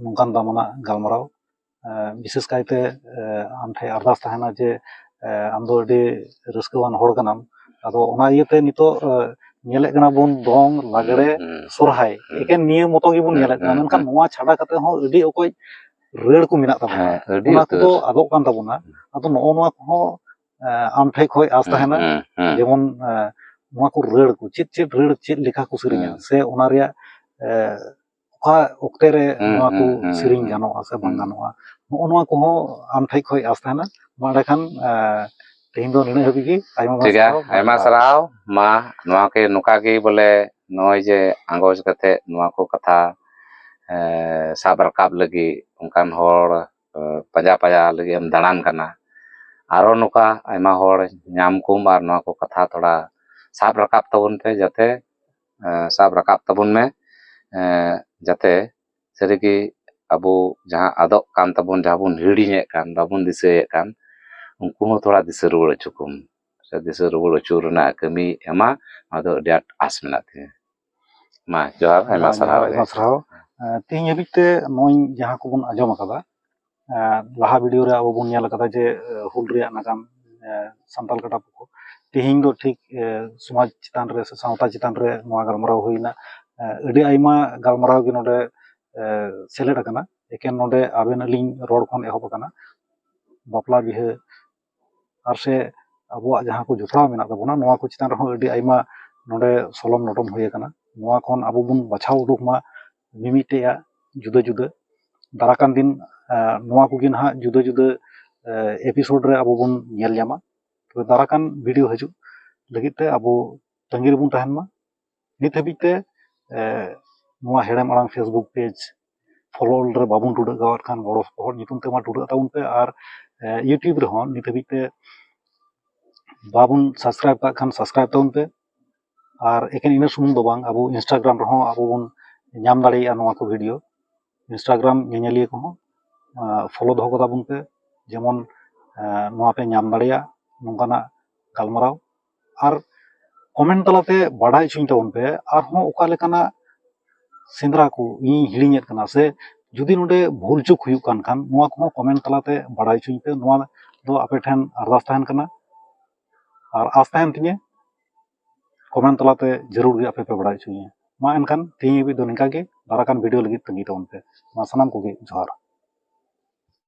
ᱱᱚᱝᱠᱟᱱ ᱫᱟᱢᱟᱱᱟᱜ ᱜᱟᱞᱢᱟᱨᱟᱣ᱾ ᱵᱤᱥᱮᱥ ᱠᱟᱭᱛᱮ ᱟᱢ ᱴᱷᱮᱱ ᱟᱨᱫᱟᱥ ᱛᱟᱦᱮᱱᱟ ᱡᱮ ᱟᱢ ᱫᱚ ᱟᱹᱰᱤ ᱨᱟᱹᱥᱠᱟᱹᱣᱟᱱ ᱦᱚᱲ ᱠᱟᱱᱟᱢ᱾ ᱟᱫᱚ ᱚᱱᱟ ᱤᱭᱟᱹᱛᱮ ᱱᱤᱛᱚᱜ ᱧᱮᱞᱮᱫ ᱠᱟᱱᱟ ᱵᱚᱱ ᱫᱚᱝ, ᱞᱟᱜᱽᱲᱮ, ᱥᱚᱨᱦᱟᱭ, ᱮᱠᱮᱱ ᱱᱤᱭᱟᱹ ᱢᱚᱛᱚ ᱜᱮᱵᱚᱱ ᱧᱮᱞᱮᱫ ᱠᱟᱱᱟ, ᱢᱮᱱᱠᱷᱟᱱ ᱱᱚᱣᱟ ᱪᱷᱟᱰᱟ ᱠᱟᱛᱮ ᱦᱚᱸ ᱟᱹᱰᱤ ᱚᱠᱚᱡ ᱨᱟᱹᱲ ᱠᱚ ᱢᱮᱱᱟᱜ ᱛᱟᱵᱚᱱᱟ, ᱚᱱᱟ ᱠᱚᱫᱚ ᱟᱫᱚᱜ ᱠᱟᱱ ᱛᱟᱵᱚᱱᱟ᱾ ᱟᱫᱚ ᱱᱚᱜᱼᱚ ᱱᱚᱣᱟ ᱠᱚᱦᱚᱸ ᱟᱢ ᱴᱷᱮᱡ ᱠᱷᱚᱡ ᱟᱸᱥ ᱛᱟᱦᱮᱱᱟ, ᱡᱮᱢᱚᱱ ᱱᱚᱣᱟ ᱠᱚ ᱨᱟᱹᱲ ᱠᱚ ᱪᱮᱫ ᱪᱮᱫ ᱨᱟᱹᱲ ᱪᱮᱫ ᱞᱮᱠᱟ ᱠᱚ ᱥᱮᱨᱮᱧᱟ, ᱥᱮ ᱚᱱᱟ ᱨᱮᱭᱟᱜ ᱚᱠᱟ ᱚᱠᱛᱮ ᱨᱮ ᱦᱩᱸ, ᱱᱚᱣᱟ ᱠᱚ ᱦᱩᱸ, ᱦᱩᱸ, ᱥᱮᱨᱮᱧ ᱦᱩᱸ᱾ ᱜᱟᱱᱚᱜᱼᱟ ᱥᱮ ᱵᱟᱝ ᱦᱩᱸ᱾ ᱜᱟᱱᱚᱜᱼᱟ, ᱱᱚᱜᱼᱚ ᱱᱚᱣᱟ ᱠᱚᱦᱚᱸ ᱟᱢ ᱴᱷᱮᱡ ᱠᱷᱚᱡ ᱟᱸᱥ ᱛᱟᱦᱮᱱᱟ᱾ ᱢᱟ ᱮᱸᱰᱮᱠᱷᱟᱱ, ᱮᱸ, ᱛᱮᱦᱮᱧ ᱫᱚ ᱱᱤᱱᱟᱹᱜ ᱦᱟᱹᱵᱤᱡ ᱜᱮ᱾ ᱟᱭᱢᱟ ᱴᱷᱤᱠ ᱜᱮᱭᱟ, ᱥᱟᱨᱦᱟᱣ᱾ ᱟᱭᱢᱟ ᱥᱟᱨᱦᱟᱣ᱾ ᱢᱟ ᱱᱚᱣᱟ ᱜᱮ, ᱱᱚᱝᱠᱟ ᱜᱮ ᱵᱚᱞᱮ ᱱᱚᱜᱼᱚᱭ ᱡᱮ ᱟᱸᱜᱚᱪ ᱠᱟᱛᱮ ᱱᱚᱣᱟ ᱠᱚ ᱠᱟᱛᱷᱟ, ᱮᱸ, ᱥᱟᱵ ᱨᱟᱠᱟᱵ ᱞᱟᱹᱜᱤᱫ ᱚᱱᱠᱟᱱ ᱦᱚᱲ, ᱮᱸ, ᱯᱟᱸᱡᱟ ᱯᱟᱸᱡᱟ ᱞᱟᱹᱜᱤᱫ ᱮᱢ ᱫᱟᱬᱟᱱ ᱠᱟᱱᱟ᱾ ᱟᱨᱚ ᱱᱚᱝᱠᱟ ᱟᱭᱢᱟ ᱦᱚᱲ ᱧᱟᱢ ᱠᱚᱢ ᱟᱨ ᱱᱚᱣᱟ ᱠᱚ ᱠᱟᱛᱷᱟ ᱛᱷᱚᱲᱟ ᱥᱟᱵ ᱨᱟᱠᱟᱵ ᱛᱟᱵᱚᱱ ᱯᱮ, ᱡᱟᱛᱮ, ᱮᱸ, ᱥᱟᱵ ᱨᱟᱠᱟᱵ ᱛᱟᱵᱚᱱ ᱢᱮ, ᱮᱸ, ᱡᱟᱛᱮ ᱥᱟᱹᱨᱤᱜᱮ ᱟᱵᱚ ᱡᱟᱦᱟᱸ ᱟᱫᱚᱜ ᱠᱟᱱ ᱛᱟᱵᱚᱱ, ᱡᱟᱦᱟᱸ ᱵᱚᱱ ᱦᱤᱲᱤᱧᱮᱫ ᱠᱟᱱ, ᱵᱟᱵᱚᱱ ᱫᱤᱥᱟᱹᱭᱮᱫ ᱠᱟᱱ, ᱩᱱᱠᱩ ᱦᱚᱸ ᱛᱷᱚᱲᱟ ᱫᱤᱥᱟᱹ ᱨᱩᱣᱟᱹᱲ ᱦᱚᱪᱚ ᱠᱚᱢ, ᱥᱮ ᱫᱤᱥᱟᱹ ᱨᱩᱣᱟᱹᱲ ᱦᱚᱪᱚ ᱨᱮᱱᱟᱜ ᱠᱟᱹᱢᱤ ᱮᱢᱟ᱾ ᱱᱚᱣᱟ ᱫᱚ ᱟᱹᱰᱤ ᱟᱸᱴ ᱟᱸᱥ ᱢᱮᱱᱟᱜ ᱛᱤᱧᱟᱹ᱾ ᱢᱟ ᱡᱚᱦᱟᱨ, ᱟᱭᱢᱟ ᱦᱮᱸ, ᱥᱟᱨᱦᱟᱣ᱾ ᱟᱭᱢᱟ ᱥᱟᱨᱦᱟᱣ᱾ ᱮᱸ, ᱛᱮᱦᱮᱧ ᱦᱟᱹᱵᱤᱡ ᱛᱮ ᱱᱚᱜᱼᱚᱭ ᱡᱟᱦᱟᱸ ᱠᱚᱵᱚᱱ ᱟᱸᱡᱚᱢ ᱟᱠᱟᱫᱟ, ᱮᱸ, ᱞᱟᱦᱟ ᱵᱷᱤᱰᱤᱭᱳ ᱨᱮ ᱟᱵᱚ ᱵᱚᱱ ᱧᱮᱞ ᱟᱠᱟᱫᱟ ᱡᱮ, ᱮᱸ, ᱦᱩᱞ ᱨᱮᱭᱟᱜ ᱱᱟᱜᱟᱢ, ᱮᱸ, ᱥᱟᱱᱛᱟᱲ ᱠᱟᱴᱟ ᱯᱩᱠᱷᱚ᱾ ᱛᱮᱦᱮᱧ ᱫᱚ ᱴᱷᱤᱠ, ᱮᱸ, ᱥᱚᱢᱟᱡᱽ ᱪᱮᱛᱟᱱ ᱨᱮ ᱥᱮ ᱥᱟᱶᱛᱟ ᱪᱮᱛᱟᱱ ᱨᱮ ᱱᱚᱣᱟ ᱜᱟᱞᱢᱟᱨᱟᱣ ᱦᱩᱭᱱᱟ᱾ ᱮᱸ, ᱟᱹᱰᱤ ᱟᱭᱢᱟ ᱜᱟᱞᱢᱟᱨᱟᱣ ᱜᱮ ᱱᱚᱰᱮ, ᱮᱸ, ᱥᱮᱞᱮᱫ ᱟᱠᱟᱱᱟ᱾ ᱮᱠᱮᱱ ᱱᱚᱰᱮ ᱟᱵᱮᱱ ᱟᱹᱞᱤᱧ ᱨᱚᱲ ᱠᱷᱚᱱ ᱮᱦᱚᱵ ᱟᱠᱟᱱᱟ᱾ ᱵᱟᱯᱞᱟ ᱵᱤᱦᱟᱹ ᱟᱨ ᱥᱮ ᱟᱵᱚᱣᱟᱜ ᱡᱟᱦᱟᱸ ᱠᱚ ᱡᱚᱯᱲᱟᱣ ᱢᱮᱱᱟᱜ ᱛᱟᱵᱚᱱᱟ, ᱱᱚᱣᱟ ᱠᱚ ᱪᱮᱛᱟᱱ ᱨᱮᱦᱚᱸ ᱟᱹᱰᱤ ᱟᱭᱢᱟ ᱱᱚᱰᱮ ᱥᱚᱞᱚᱢ ᱞᱚᱴᱚᱢ ᱦᱩᱭ ᱟᱠᱟᱱᱟ᱾ ᱱᱚᱣᱟ ᱠᱷᱚᱱ ᱟᱵᱚ ᱵᱚᱱ ᱵᱟᱪᱷᱟᱣ ᱩᱰᱩᱠ ᱢᱟ ᱢᱤᱢᱤᱫᱴᱮᱡᱟᱜ ᱡᱩᱫᱟᱹ ᱡᱩᱫᱟᱹ᱾ ᱫᱟᱨᱟᱠᱟᱱ ᱫᱤᱱ, ᱮᱸ, ᱱᱚᱣᱟ ᱠᱚᱜᱮ ᱱᱟᱦᱟᱜ ᱡᱩᱫᱟᱹ ᱡᱩᱫᱟᱹ, ᱮᱸ, ᱮᱯᱤᱥᱳᱰ ᱨᱮ ᱟᱵᱚ ᱵᱚᱱ ᱧᱮᱞ ᱧᱟᱢᱟ᱾ ᱛᱚᱵᱮ ᱫᱟᱨᱟᱠᱟᱱ ᱵᱷᱤᱰᱤᱭᱳ ᱦᱤᱡᱩᱜ ᱞᱟᱹᱜᱤᱫ ᱛᱮ ᱟᱵᱚ ᱛᱟᱺᱜᱤ ᱨᱮᱵᱚᱱ ᱛᱟᱦᱮᱱ ᱢᱟ᱾ ᱱᱤᱛ ᱦᱟᱹᱵᱤᱡ ᱛᱮ, ᱮᱸ, ᱱᱚᱣᱟ ᱦᱮᱲᱮᱢ ᱟᱲᱟᱝ Facebook ᱯᱮᱡᱽ ᱯᱷᱚᱞᱳ ᱨᱮ ᱵᱟᱵᱚᱱ ᱴᱩᱰᱟᱹᱜ ᱠᱟᱣᱟᱫ ᱠᱷᱟᱱ, ᱜᱚᱲᱚ ᱥᱚᱯᱚᱦᱚᱫ ᱧᱩᱛᱩᱢ ᱛᱮ ᱢᱟ ᱴᱩᱰᱟᱹᱜ ᱛᱟᱵᱚᱱ ᱯᱮ᱾ ᱟᱨ, ᱮᱸ, YouTube ᱨᱮᱦᱚᱸ ᱱᱤᱛ ᱦᱟᱹᱵᱤᱡ ᱛᱮ ᱵᱟᱵᱚᱱ ᱥᱟᱵᱥᱠᱨᱟᱭᱤᱵ ᱠᱟᱜ ᱠᱷᱟᱱ ᱥᱟᱵᱥᱠᱨᱟᱭᱤᱵ ᱛᱟᱵᱚᱱ ᱯᱮ᱾ ᱟᱨ ᱮᱠᱮᱱ ᱤᱱᱟᱹ ᱥᱩᱢᱩᱝ ᱫᱚ ᱵᱟᱝ, ᱟᱵᱚ Instagram ᱨᱮᱦᱚᱸ ᱟᱵᱚ ᱵᱚᱱ ᱧᱟᱢ ᱫᱟᱲᱮᱭᱟᱜᱼᱟ ᱱᱚᱣᱟ ᱠᱚ ᱵᱷᱤᱰᱤᱭᱳ᱾ Instagram ᱧᱮᱧᱮᱞᱤᱭᱟᱹ ᱠᱚᱦᱚᱸ, ᱟᱸ, ᱯᱷᱚᱞᱳ ᱫᱚᱦᱚ ᱠᱟᱛᱟ ᱵᱚᱱ ᱯᱮ᱾ ᱡᱮᱢᱚᱱ, ᱟᱸ, ᱱᱚᱣᱟ ᱯᱮ ᱧᱟᱢ ᱫᱟᱲᱮᱭᱟᱜ ᱱᱚᱝᱠᱟᱱᱟᱜ ᱜᱟᱞᱢᱟᱨᱟᱣ᱾ ᱟᱨ ᱠᱚᱢᱮᱱᱴ ᱛᱟᱞᱟᱛᱮ ᱵᱟᱰᱟᱭ ᱦᱚᱪᱚᱧ ᱛᱟᱵᱚᱱ ᱯᱮ, ᱟᱨᱦᱚᱸ ᱚᱠᱟ ᱞᱮᱠᱟᱱᱟᱜ ᱥᱮᱸᱫᱽᱨᱟ ᱠᱚ ᱤᱧ ᱦᱤᱲᱤᱧᱮᱫ ᱠᱟᱱᱟ, ᱥᱮ ᱡᱩᱫᱤ ᱱᱚᱰᱮ ᱵᱷᱩᱞ ᱪᱩᱠ ᱦᱩᱭᱩᱜ ᱠᱟᱱ ᱠᱷᱟᱱ, ᱱᱚᱣᱟ ᱠᱚᱦᱚᱸ ᱠᱚᱢᱮᱱᱴ ᱛᱟᱞᱟᱛᱮ ᱵᱟᱰᱟᱭ ᱦᱚᱪᱚᱧ ᱯᱮ᱾ ᱱᱚᱣᱟ ᱫᱚ ᱟᱯᱮ ᱴᱷᱮᱱ ᱟᱨᱫᱟᱥ ᱛᱟᱦᱮᱱ ᱠᱟᱱᱟ ᱟᱨ ᱟᱸᱥ ᱛᱟᱦᱮᱱ ᱛᱤᱧᱟᱹ᱾ ᱠᱚᱢᱮᱱᱴ ᱛᱟᱞᱟᱛᱮ ᱡᱟᱹᱨᱩᱲ ᱜᱮ ᱟᱯᱮ ᱯᱮ ᱵᱟᱰᱟᱭ ᱦᱚᱪᱚᱧᱟ᱾ ᱢᱟ ᱮᱱᱠᱷᱟᱱ ᱛᱮᱦᱮᱧ ᱦᱟᱹᱵᱤᱡ ᱫᱚ ᱱᱤᱝᱠᱟ ᱜᱮ, ᱫᱟᱨᱟᱠᱟᱱ ᱵᱷᱤᱰᱤᱭᱳ ᱞᱟᱹᱜᱤᱫ ᱛᱟᱺᱜᱤ ᱛᱟᱵᱚᱱ ᱯᱮ᱾ ᱢᱟ ᱥᱟᱱᱟᱢ ᱠᱚᱜᱮ ᱡᱚᱦᱟᱨ᱾